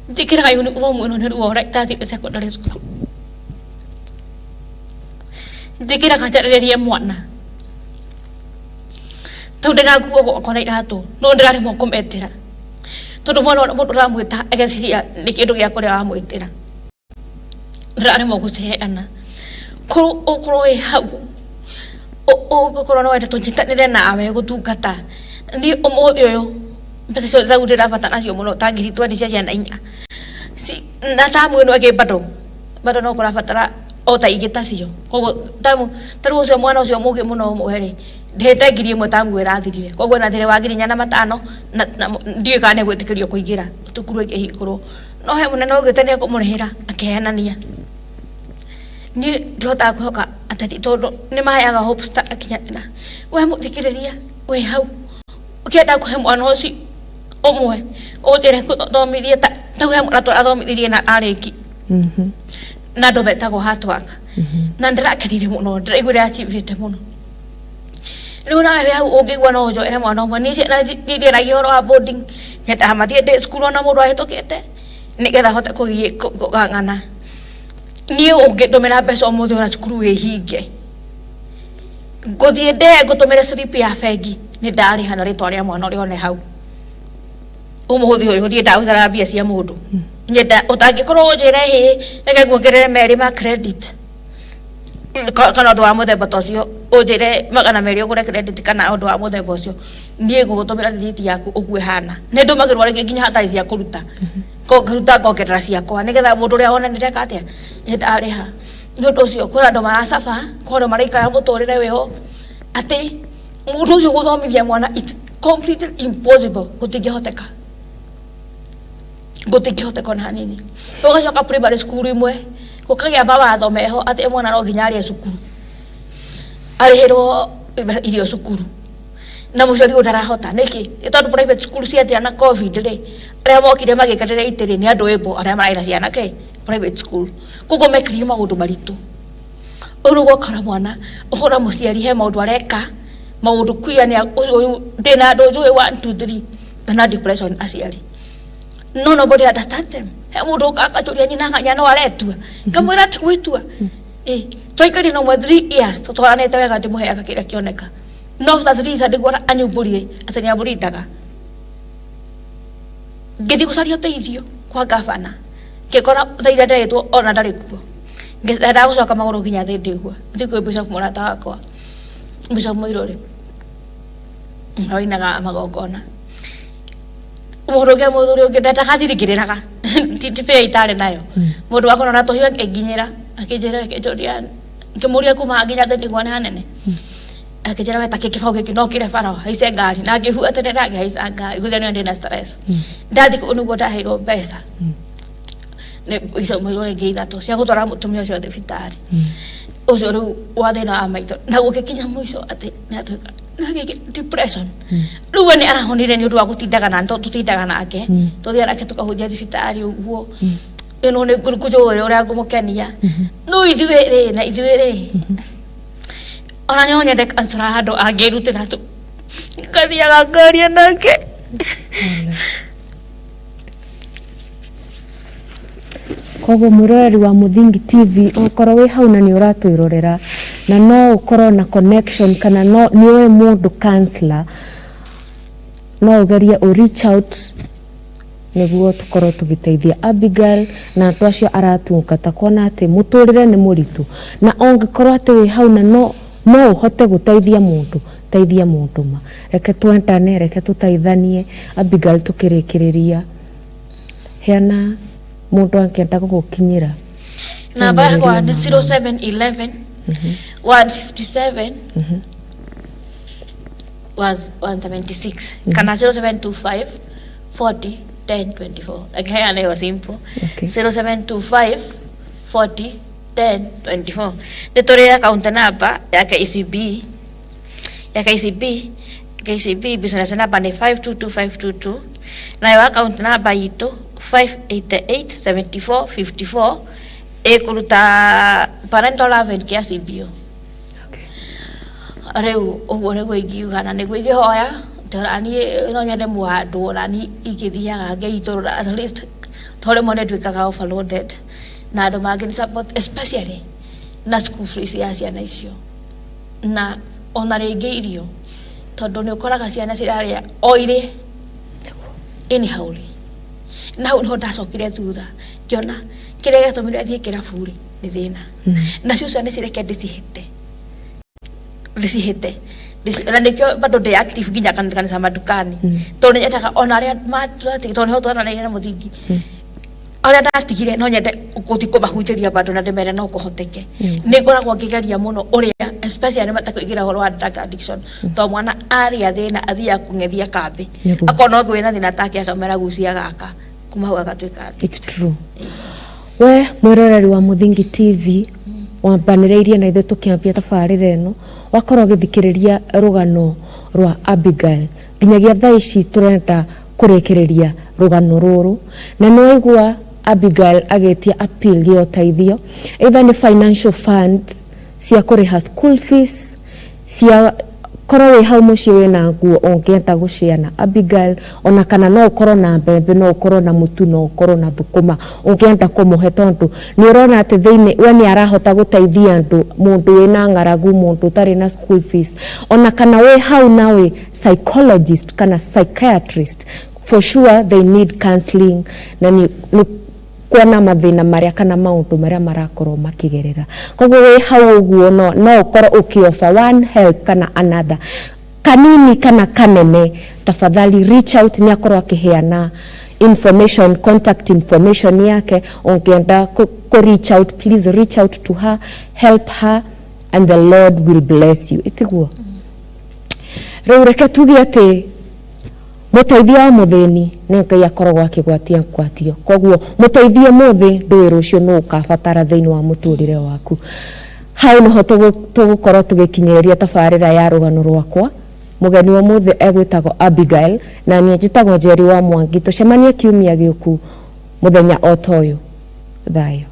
Njĩkĩraga uniform ĩno nĩ ruo ũrĩa itathire secondary school. Njĩkĩraga njarĩrĩrie mwana tau ndĩna nguo gwakwa na iratũ, no ndĩraremwo kũmetĩra tondũ mwana ũrĩa mũndũ ũramwĩta ageciria nĩ kĩndũ gĩa kũrĩa wamwĩtĩra, ndĩraremwo gũciheana. Korwo ũkorwo wĩ hau, ũngĩkorwo no wende tũnyitanĩre nawe gũtungata, niĩ ũmũthĩ ũyũ mbeca ciothe tau ndĩrabatara nacio mũno ta 20,000 cia ciana inya. Na tamu ĩno ĩngĩ bado bado no kũrabatara o ta ingĩ tacio. Koguo tamu tarĩu ũcio mwana ũcio mũgĩ mũno ũmwe rĩ, ndĩhĩte 1000 tamu ĩrathirire, koguo ena thirĩ wa 4500 na ndiũĩ kana nĩegwĩtĩkĩrio kũingĩra thukuru ĩkĩhingũrwo, no he mũnene augĩte nĩekũmũrĩhĩra akĩhenania. Niĩ ndihotaga kwĩhoka ateti tondũ nĩ maheaga hopes ta akinyanĩra. We mũthikĩrĩria wĩ hau, ũkĩenda kũhe mwana ũcio ũmwe ũnjĩre gũthomithie ta tau he mwana tũrathomithirie na arĩki na andũ metagwo hard work, na ndĩrakenire mũno, ndĩraiguire achievĩte mũno. Rĩu nawe wĩ hau ũngĩigua no ũnjoere mwana ũmwe, niĩ ciana ndiaragia ũhoro wa boarding, nyendaga mathiĩ day school ona mũndũ ahĩtũkĩte nĩgetha hote kũng'ang'ana. Niĩ ũngĩndũmĩra mbeca ũmũthĩ ona cukuru wĩhinge, ngũthiĩ ndee ngũtũmĩre slip ya bengi nĩ ndarĩha na rĩtwa rĩa mwana ũrĩa one hau. Ũmũthĩ ũyũ ndiendaga gũikara na mbia cia mũndũ, nyenda ũtangĩkorwo ũnjĩre hĩ reke nguongerere merĩ ma credit kana ũndũ wa mũthemba ta ũcio, ũnjĩre 200 ũgũre credit kana ũndũ wa mũthemba ũcio, niĩ ngũgũtũmĩra rĩthiti yaku ũguo ĩhana. Nĩ ndũmagĩrwo rĩngĩ nginya hatarĩ cia kũruta, ngaruta ngongerera ciakwa nĩgetha mũndũ ũrĩa wona nĩndeka atĩa, nĩ ndarĩha. Nĩ ũndũ ũcio kwĩna andũ maracaba, kwĩ andũ maraikara mũtũrĩre wĩho atĩ mũndũ ũcio gũthomithia mwana it's completely impossible, gũtingĩhoteka, gũtingĩhoteka ona hanini. Ũgacoka primary school imwe gũkagĩa mawatho meho atĩ mwana no nginya arĩe cukuru, arĩhĩrwo irio cukuru, na mũciari ũyũ ndarahota. Nĩkĩ? Nĩ tondũ private school ciathira na COVID rĩ, arĩa mokire magĩikarĩra itĩ rĩ, nĩ andũ able arĩa mararĩ na ciana ke private school, koguo mekĩrire maũndũ maritũ. Ũrĩ ũgakora mwana ũkora mũciari he maũndũ areka, maũndũ kuya nĩ ũyũ ndĩna andũ njũĩ 1 2 3 na depression aciari, no nobody understand them. He mũndũ ũka akanjũria nyina ng'anya no aretua, ngamwĩra ti gwĩtua. Twaikarire na ũmwe 3 years tũtwaranĩte wega, ndĩmũheaga kĩrĩa kĩoneka, no after 3 years nĩguo anyumbũrire atĩ nĩ amũrindaga. Ngĩthiĩ gũcaria ũteithio kwa gavana, ngĩkora thaa iria nderetwo ona ndarĩ kuo. Ndendaga gũcoka magũrũ nginya thĩ ndĩgua thiĩ kwĩ bishop mũrata wakwa, Bishop Mũirũrĩ wainaga magongona. Mũndũ ũngĩ, mũthuri ũngĩ ndendaga thiri ngĩrĩraga, ti bĩa itarĩ nayo. Mũndũ wakwa ona tũhiũ akĩnginyĩra, akĩnjĩra, akĩnjũria, ngĩmũria kuma nginya thĩ ndigwa nĩ hanene, akĩnjĩra we ta kĩbaũ gĩkĩ no kĩre bara haice ngari, na ngĩbuatĩrĩra ngĩhaica ngari gũthia nĩ ndĩna stress. Ndathiĩ kũu nĩguo ndaheirwo mbeca nĩ icio mũirũ ingĩ ithatũ cia gũtwara mũtumia ũcio thibitarĩ ũcio rĩu wa thĩna wa maitho, na gũgĩkinya mũico atĩ nĩ atuĩka na depression. Rĩu we nĩ arahonire nĩ ũndũ wa gũtindaga na tũtindaga nake, tũthiaga nake tũkahunjia thibitarĩ ũguo ĩno nĩ ngũjũĩ ũrĩa ngũmũkenia. No ithuĩ rĩ, na ithuĩ rĩ, ona no nyende kansura handũ angĩrutĩra tu ngathiaga ngaria nake. Koguo mwĩroreri wa Mũthingi TV, ũkorwo wĩ hau na nĩ ũratwĩrorera na no ũkorwo na connection kana no nĩ ũĩ mũndũ counselor, no ũgerie ũ reach out nĩguo tũkorwo tũgĩteithia Abigail na andũ acio aratungata, kuona atĩ mũtũrĩre nĩ mũritũ, na ũngĩkorwo atĩ wĩ hau na no ũhote gũteithia mũndũ, teithia mũndũ ma. Reke twendane, reke tũteithanie. Abigail, tũkĩrĩkĩrĩria, heana mũndũ angĩenda gũgũkinyĩra. Namba yakwa nĩ 0711 157. 176 kana 0725 40 10 24. Reke heane ĩyo simple. 0725 40 10 24. Nĩ tũrĩ account number ya KCB, ya KCB, KCB business number nĩ 522522, nayo account number itũ 588 74 54, ĩkũruta parental love and care CBO. Rĩu ũguo nĩguo ingiuga na nĩguo ingĩhoya, tondũ niĩ no nyende mũhandwo na niĩ ingĩthiaga ngeitũrũra at least, tondũ rĩmwe nĩ nduĩkaga overloaded na andũ mangĩ support, especially na school fees ya ciana icio na ona rĩngĩ irio, tondũ nĩ ũkoraga ciana cirarĩa o irĩ anyhow. Na hau niho ndacokire thutha ngĩona kĩrĩa gĩatũmire thiĩ kĩrabu rĩ nĩ thĩna, nacio ciana cireke ndĩcihĩte ndĩcihĩte. Na nĩkĩo bado ndĩ active nginya kanitha madukani, tondũ nĩnyendaga ona arĩa tondũ nĩho twaranĩire na mũthingi arĩa ndatigire, no nyende gũthiĩ kũmahunjĩria bado na ndĩmere no kũhoteke. Nĩ ngoragwo ngĩgeria mũno ũrĩa, especially matakũingĩra ũhoro wa drug addiction, tondũ mwana arĩa thĩna athiaga kũng'ethia kambĩ. Akona ũngĩ wĩna thĩna take akamera gucia gaka, kuma hau agatuĩka addict. It's true. We mwĩroreri wa Mũthingi TV, wambanĩrĩirie na ithuĩ tũkĩambia tabarĩra ĩno, wakorwo ũgĩthikĩrĩria rũgano rwa Abigail nginyagia thaa ici tũrenda kũrĩkĩrĩria rũgano rũrũ, na nĩ waigua Abigail agĩtia appeal ya ũteithio, either nĩ financial funds cia kũrĩha school fees, cia korwo wĩ hau mũciĩ wĩna nguo ũngĩenda gũshare na Abigail, ona kana no ũkorwo na mbembe, no ũkorwo na mũtu, no ũkorwo na thũkũma ũngĩenda kũmũhe, tondũ nĩ ũrona atĩ thĩinĩ we nĩ arahota gũteithia andũ, mũndũ wĩna ng'aragu, mũndũ ũtarĩ na school fees, ona kana wĩ hau na wĩ psychologist kana psychiatrist, for sure they need counseling na nĩ kuona mathĩna marĩa kana maũndũ marĩa marakorwo makĩgerera. Koguo wĩ hau ũguo no ũkorwo ũkĩ-offer one help kana another, kanini kana kanene, tafadhali reach out. Nĩ akorwo akĩheana information, contact information yake. Ũngĩenda ku reach out, please reach out to her, help her and the Lord will bless you. Ĩtiguo rĩu, reke tuge atĩ mũteithia wa mũthĩni nĩ Ngai akoragwo akĩgwatia ngwatio. Koguo mũteithie mũthĩ, ndũĩ rũciũ nũ ũkabatara thĩinĩ wa mũtũrĩre waku. Hau nĩho tũgũkorwo tũgĩkinyĩrĩria tabarĩra ya rũgano rwakwa. Mũgeni wa mũthĩ egwĩtagwo Abigail na niĩ njĩtagwo Njeri wa Mwangi. Tũcemanie kiumia gĩũku mũthenya o ta ũyũ. Thayũ.